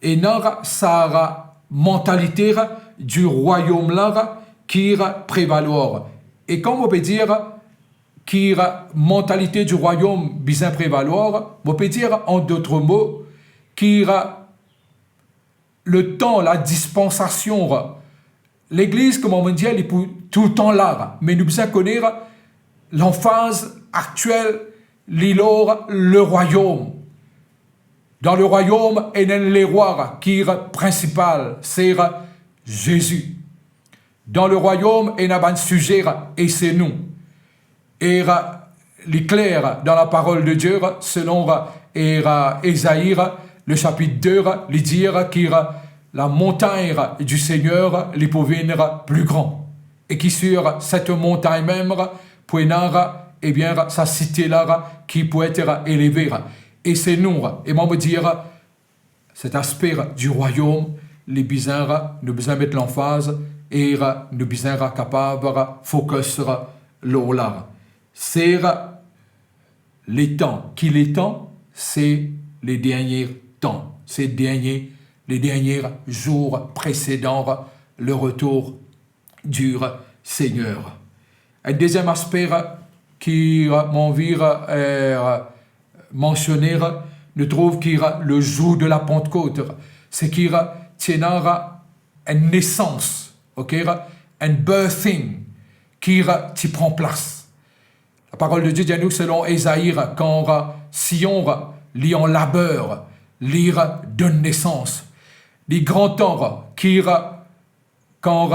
ena sa mantalite du Rwayom la ki prevalwar. E kan mo pe dir ki mantalite du Rwayom bizin prevalwar, mo pe dir an dot mo ki letan, ladispansasion, Legliz, kouma mo dir, li pou toultan la, me nou bizin kone lanfaz aktiel, li lor le Rwayom. Dan le Rwayom, ena enn lerwa ki prinsipal, se Zezi. Dan le Rwayom, ena bann size, e se nou. E li kler dan laparol de Die, selon, e, Ezai, le chapitre deux, li dir ki lamontagn du Seigneur, li pou vinn pli gran. E ki sur set montagn mem, pou ena, ebien, sa site la, ki pou et eleve. E se nou, e mwa mo dir, set aspe du Rwayom, li bizin, nou bizin met lanfaz, e nou bizin kapav focus lor la. Se letan, ki letan, se le dernie tan, se dernie, le dernie zour presedan le retour du Seigneur. Enn deziem aspe ki mo anvi, e, mansione, nou trouv ki le zour de la Pantekot, se ki ti ena enn nesans, ok, enn birthing ki ti pran plas. Laparol de Die dir nou, selon Ezai, kan Sion li an laber, li donn nesans. Li gran tan ki kan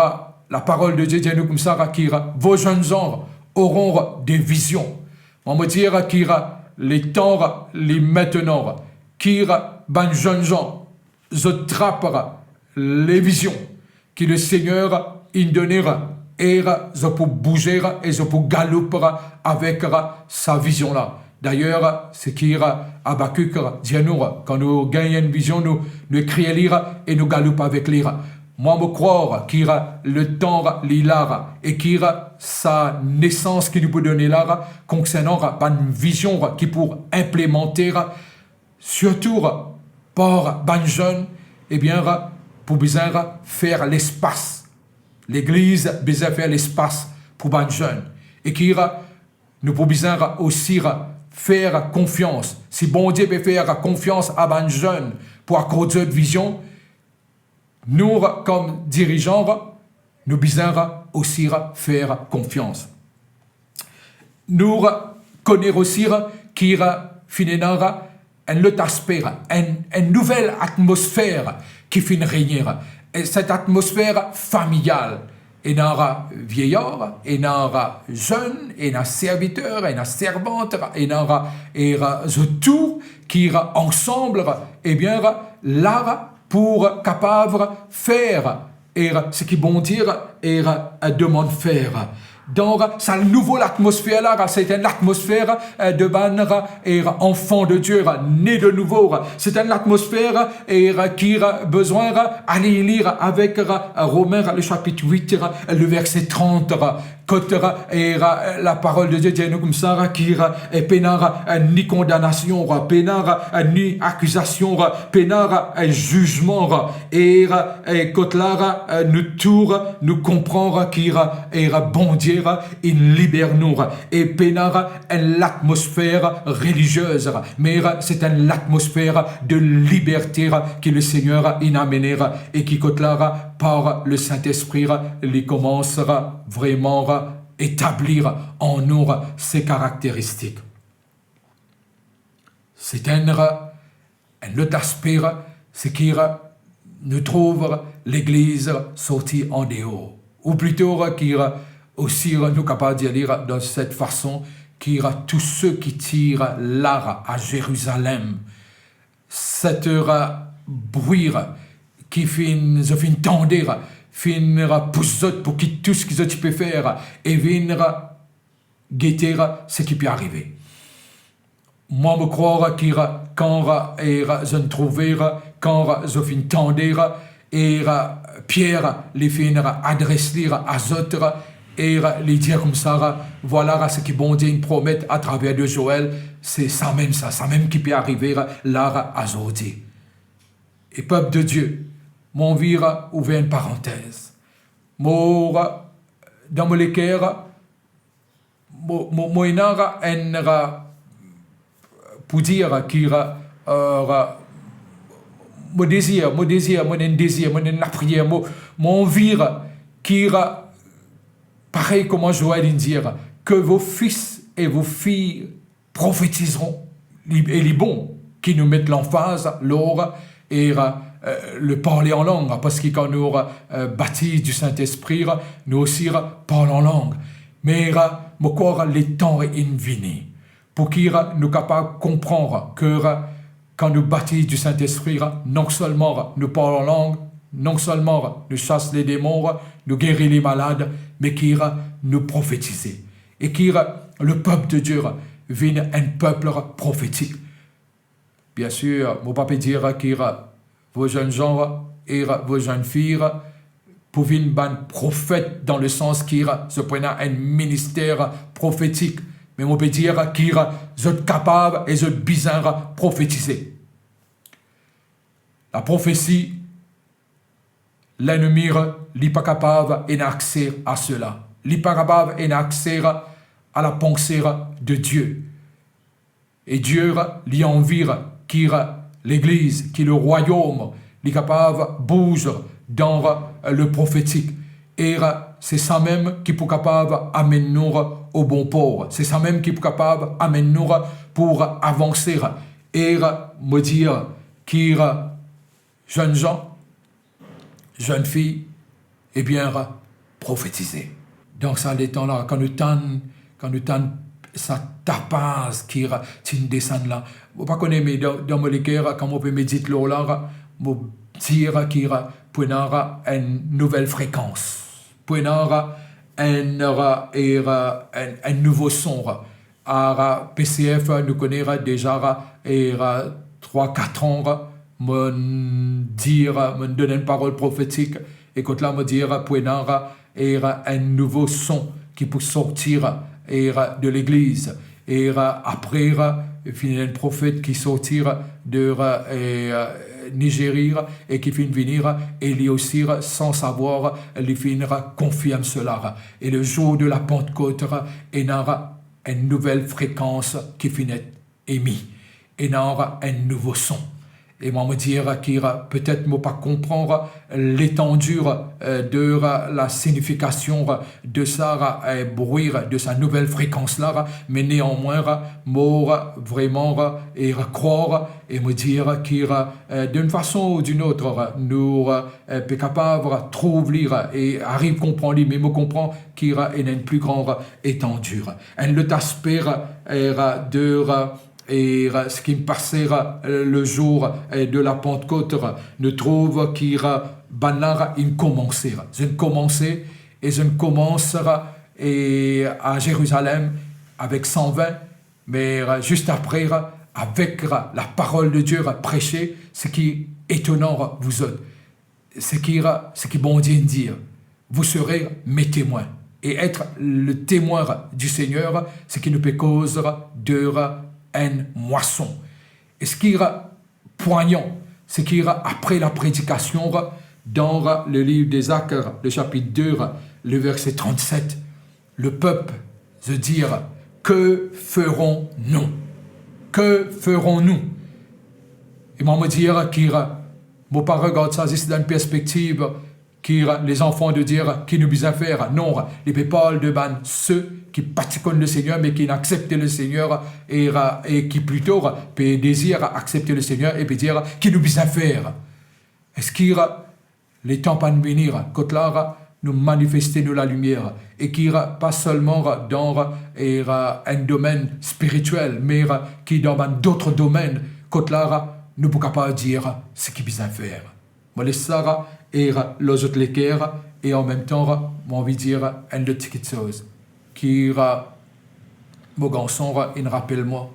Laparol de Die dir nou koumsa ki vo zenn zan oron de vizion. Mwa mo dir ki letan li aster, ki bann zenn zan zot trap levizion ki Lesegner inn done, e zot pou bouze e zot pou galoup avek sa vizion la. Dayer, seki Abakik dir nou, kan nou gagn enn vizion, nou, nou ekrir li e nou galoup avek li. Mwa mo krwar ki letan li la e ki sa nesans ki nou pou done la konsernan bann vizion ki pou inplemante, sirtou par bann zenn, ebien, pou bizin fer lespas. Legliz bizin fer lespas pou bann zenn. E ki nou pou bizin osi fer konfians. Si Bondie pe fer konfians a bann zenn pou akord zot vizion, nou, kom dirizan, nou bizin osi fer konfians. Nou kone osi ki finn ena enn lot aspe, enn, enn nouvel atmosfer ki finn regne. E set atmosfer familial, ena vieyar, ena zenn, ena serviter, ena servant, ena, e zot tou ki ansam, ebien, la pou kapav fer e seki Bondie e demann fer. Dan sa nouvo latmosfer la, se enn latmosfer, e, de bann, e, anfan de Die, ne de nouvo. Se enn latmosfer, e, ki bizin ale lir avek Romin, le sapit wit, le verse trant, kot, e, laparol de Die dir nou koumsa ki, e, pena, e, ni kondanasion, pena, e, ni akizasion, pena, e, zizman, e, e, kot la, e, nou tou, nou konpran ki, e, Bondie inn liber nou, e pena enn latmosfer reliziez, me se enn latmosfer de liberte ki Lesegner inn amene, e ki kot la, par Lesintespri, li koumans vreman etabli an nou se karakteristik. Se enn, enn lot aspe, seki nou trouv Legliz sorti andeor, ou plito ki osi nou kapav dir li dan set fason, ki tou seki ti la a Zerizalem, set bri ki finn, zot finn tande, finn pous zot pou kit tou seki zot ti pe fer e vinn gete seki pe arive. Mwa, mo krwar ki kan, e, zot trouve, kan zot finn tande, e, Pier, li finn adres li a zot, e, li dir koumsa, vwala seki Bondie inn promet atraver de Zoel, se samem sa, samem ki pe arive la azordi. E pep de Die, mo anvi ouver enn parantez. Mo, dan mo leker, mo, mo, mo ena enn, pou dir ki, e, mo dezir, mo dezir, mo ena enn dezir, mo ena enn lapriyer, mo, mo anvi ki, parey kouma Zoel inn dir, que vos fils et vos filles prophétiseront. Li, e li bon ki nou met lanfaz lor, e, e, le parle an lang, parski kan nou, e, batiz di Sintespri, nou osi parl an lang. Me, e, mo krwar letan inn vini pou ki nou kapav konpran ki kan nou batiz di Sintespri, non selman nou parl an lang, non selman nou sas ledemon, nou geri lemalad, me ki nou profetize. E ki lepep de Die vinn enn pep profetik. Biensir, mo pa pe dir ki vo zenn zan e vo zenn fi pou vinn bann profet dan lesans ki zot pou ena enn minister profetik. Me mo pe dir ki zot kapav e zot bizin profetize. Laprofesi, lennmi, li pa kapav ena akse a sela. Li pa kapav ena akse a lapanse de Die. E Die, li anvi ki Legliz, ki lerwayom, li kapav bouz dan leprofetik. E se samem ki pou kapav amenn nou o bon por. Se samem ki pou kapav amenn nou pou avanse. E mo dir ki zenn zan, zenn fi, ebien, profetize. Dan sa letan la, kan nou tann, kan nou tann sa tapaz ki ra-, ti desann la, mo pa kone, me dan, dan mo leker, kan mo pe medit lor la, mo dir ki ra-, pou ena ra enn nouvel frekans, pou ena ra enn, ra-, e ra-, enn, enn nouvo son, ra-, Ar P C F, nou kone deza, er, trwa, kat an, mo dir, mo donn enn parol profetik, e kot la mo dir pou ena, er, enn nouvo son ki pou sorti, er, de legliz. Er, apre, finn ena enn profet ki sorti de, er, Nizeria e ki finn vini, e li osi, san savwar, li finn konfirm sela. E le zour de la Pantkot, ena enn nouvel frekans ki finn et emi, ena enn nouvo son. E mwa, mo dir ki, petet mo pa konpran letandi, eh, de la signifikasion de sa, eh, bri, de sa nouvel frekans la, me neanmwin, mo vreman, eh, krwar, e mo dir ki, eh, d'une façon ou d'une autre, nou, eh, pe kapav trouv li e ariv konpran li, me mo konpran ki ena enn pli gran etandi. Enn lot aspe, eh, de, eh, seki pase, eh, le zour, eh, de la Pantkot, nou trouv ki, eh, bannla inn koumanse. Zot inn koumanse e zot inn koumans, eh, a Zerizalem avek san vin, me, eh, zis apre, eh, avek, eh, la parol de Die, eh, prese, seki etonan, eh, vous autres. Seki, seki Bondie inn dir, vous serez mes témoins. E et le temwin di Segner, seki nou pe koz de enn mwason. E seki pwagnan, seki apre la predikasion, dan le liv de Zak, le sapit de, le verse trannset, lepep, zot dir, que ferons-nous? Que ferons-nous? E mwa, mo dir ki, mo pa regard sa zis dan enn perspektiv ki lezanfan de Dieu, ki nou bizin fer. Non, li pe parl de bann seki pa ti konn Lesegner, me ki inn aksepte Lesegner, e, e ki plito pe dezir aksepte Lesegner, e pe dir, ki nou bizin fer? Eski letan pa'nn vini, kot la nou manifeste nou lalimier, e ki pa selman dan, e, enn domenn spiritiel, me ki dan bann dot domenn, kot la nou pou kapav dir seki bizin fer? Mo les sa, e, lor zot leker, e anmemtan, mo anvi dir enn lot ti kiksoz ki mo garson inn rapel mwa,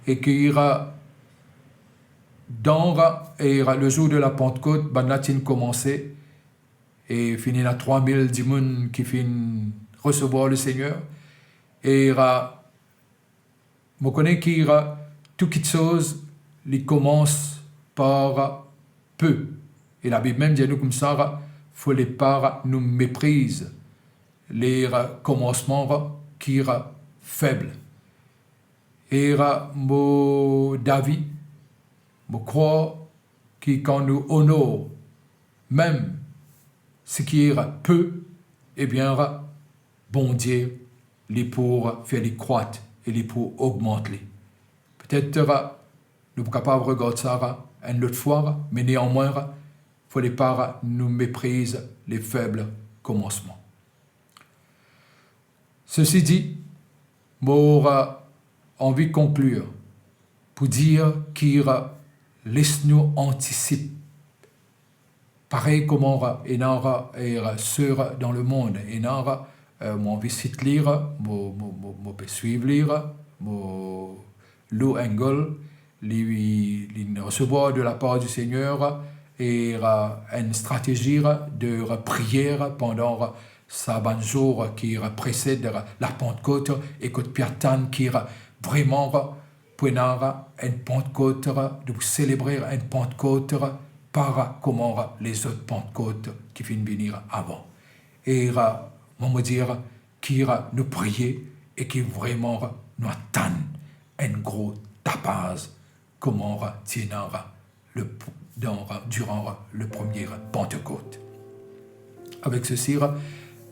e ki dan, e, le zour de la Pantkot, bannla ti inn koumanse, e finn ena trwa mil dimoun ki finn resevwar Lesegner. E mo kone ki tou kiksoz li koumans par pe. E Labib mem dir nou koumsa, fode pa nou mepriz le koumansman ki feb. E mo davi, mo krwar ki kan nou onor mem seki pe, ebien, Bondie, li pou fer li krwat e li pou ogmant li. Petet nou pou kapav regard sa enn lot fwa, me neanmwin, fode pa nou mepriz le feb koumansman. Sesi di, mo anvi konklir pou dir ki les nou antisip. Parey kouma ena, e, ser dan lemond, ena, e, mo anvi sit li, mo, mo, mo, mo pe swiv li, mo, Lou Engle, li, li resevwar de la par di Segner, e, enn stratezi de priyer pandan sa bann zour ki presed la Pantkot, e kot pe atann ki vreman pou ena enn Pantkot, nou pou selebre enn Pantkot pa kouma lezot Pantkot ki finn vini avan. E mo, mo dir ki nou priye e ki vreman nou atann enn gro tapaz kouma ti ena le, dan, diran le premie Pantekot. Avek sesi,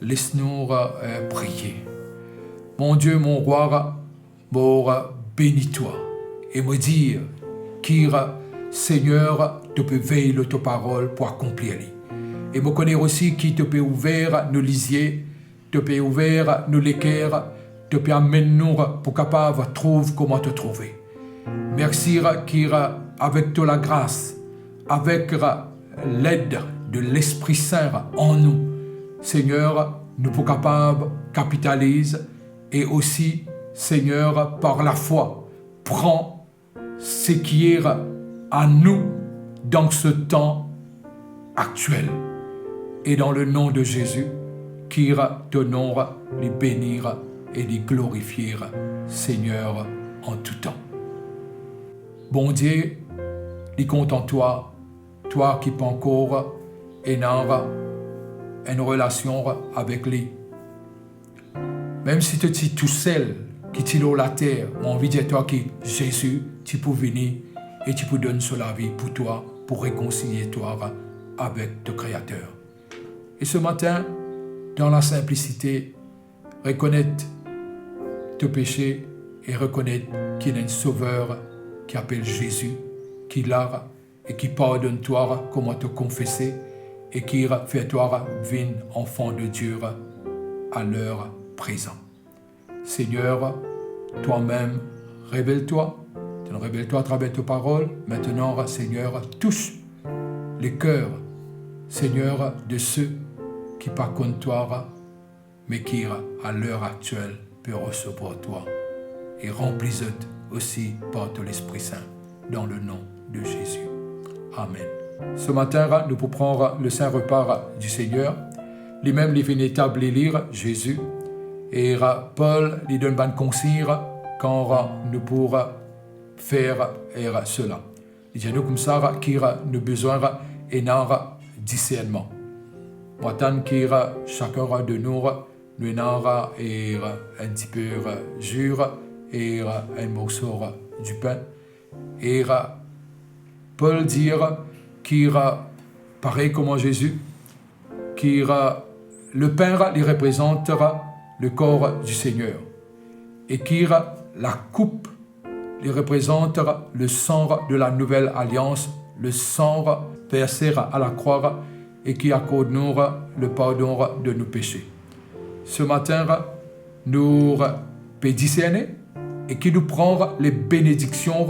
les nou, e, priye. Mon Die, mon Rwa, mo beni twa e mo dir ki Segner, to pe vey lor to parol pou akonplir li. E mo kone osi ki to pe ouver nou lizie, to pe ouver nou leker, to pe amenn nou pou kapav trouv kouma to trouve. Mersi ki avek to lagras, avek led de Lespri Sin an nou, Segner, nou pou kapav kapitaliz e osi, Segner, par lafwa, pran seki a nou dan se tan aktiel. E dan le nom de Zezi, ki to nom li beni e li glorifie, Segner, an tou tan. Bondie, li kontan twa, twa ki pankor ena enn relasion avek li. Mem si to ti tousel, ki ti lor later, mo anvi dir twa ki Zezi ti pou vini e ti pou donn so lavi pou twa, pou rekonsilie twa avek to Kreater. E se matin, dan lasinplisite, rekonet to pese e rekonet ki ena enn Sover ki apel Zezi, ki la e ki pardonn twa kouma to konfese e ki fer twa vinn anfan de Dieu a ler prezan. Segner, twa mem, revel twa, to revel twa atraver to parol. Aster, Segner, tous leker, Segner, de se ki pa konn twa, me ki a ler aktiel pe resevwar twa, e ranpli zot osi par to Lespri Sin, dan le nom de Zezi. Amen. Se matin, nou pou pran le Saint Repas du Seigneur. Limem, li finn etabli li, Zezi, e Pol, li donn bann konsign kan nou pou fer sela. Li dir nou koumsa ki nou bizin ena disernman. Mo atann ki sakenn de nou, nou ena e enn tipe zis e enn morso dipin. E Pol dir ki, parey kouma Zezi, ki lepin li reprezant lekor du Segner, e ki lakoup li reprezant lesan de la nouvel alians, lesan verse a lakrwa, e ki akord nou lepardon de nou pese. Se matin, nou pe diserne e ki nou pran lebenediksion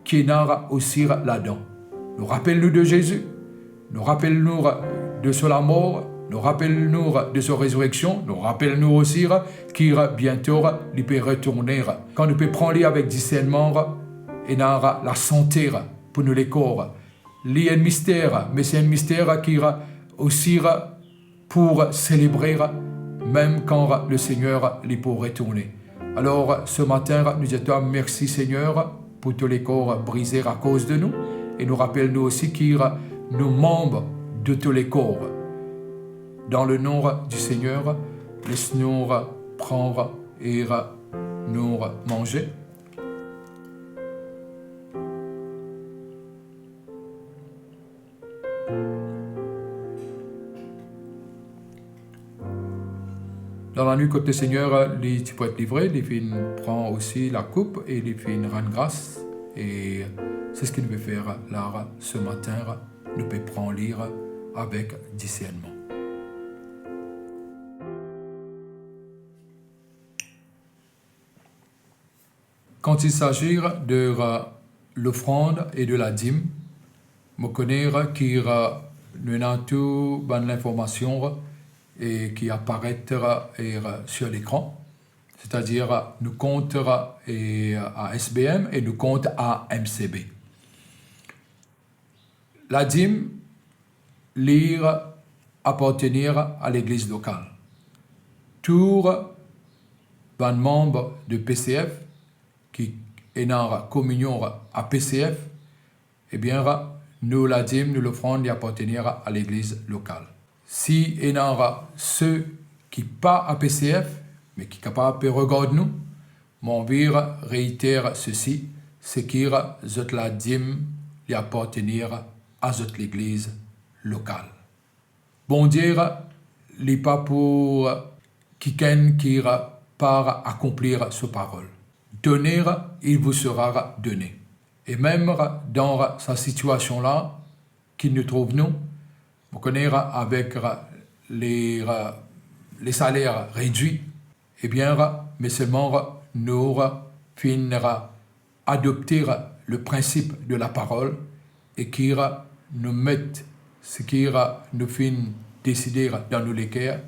ki ena osi ladan. Nou rapel nou de Zezi, nou rapel nou de so lamor, nou rapel nou de so rezireksion, nou rapel nou osi ki biento li pe retourne. Kan nou pe pran li avek disernman, ena lasante pou nou lekor. Li enn mister, me se enn mister ki osi pou selebre, mem kan le Segner li pou retourne. Alor, se matin, nou dir twa mersi, Segner, pou to lekor brize akoz de nou, e nou rapel nou osi ki nou manb de to lekor. Dan le nom du Seigneur, les nou pran e nou manze. Dan lanwit kot Lesegner li ti pou et livre, li finn pran osi lakoup e li finn rann gras, e se seki nou pe fer la se matin, nou pe pran li avek disernman. Quand il s'agit de, euh, l'offrande et de la dîme, mo kone, euh, ki, euh, nou ena tou bann linformasion, euh, e ki aparet, euh, e, euh, sur lekran, setadir, euh, nou kont, euh, e, euh, a S B M e nou kont a M C B. Ladim, li apartenir a legliz lokal. Tou bann manb de P C F ki ena kominion a P C F, ebien, nou ladim, nou lofrann, li apartenir a legliz lokal. Si ena se ki pa a P C F, me ki kapav pe regard nou, mo anvi reiter sesi, seki zot ladim li apartenir a zot legliz lokal. Bondie, li pa pou kikenn ki pa akonplir so parol. Donner, il vous sera donné. E mem dan sa sitiasion la ki nou trouv nou, Ou kone, avek le, le saler redwi, ebien, me selman nou finn adopte le prinsip de laparol e ki nou met seki nou finn deside dan nou leker,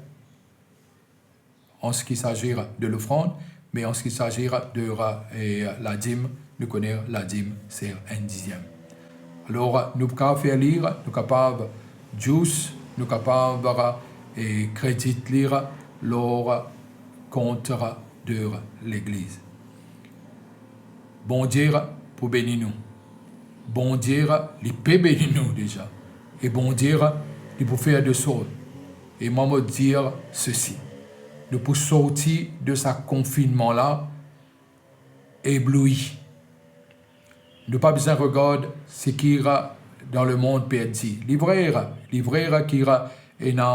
an seki sazi de lofrann, me an seki sazi de, eh, ladim, nou kone ladim se enn diziem. Alor, nou kapav fer li, nou kapav jous, nou kapav, eh, kredit li lor kont de legliz. Bondie pou beni nou. Bondie, li pe beni nou deza. E Bondie, li pou fer de sort. E mwa, mo dir sesi. Nou pou sorti de sa konfinnman la ebloui. Nou pa bizin regard seki dan lemond perdi. Li vre, li vre ki ena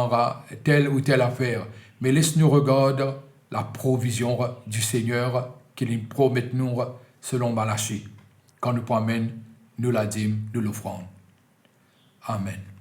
tel ou tel afer. Me les nou regard laprovizion di Segner ki li promet nou selon Malachi, kan nou pou amenn nou ladim, nou lofrann. Amen.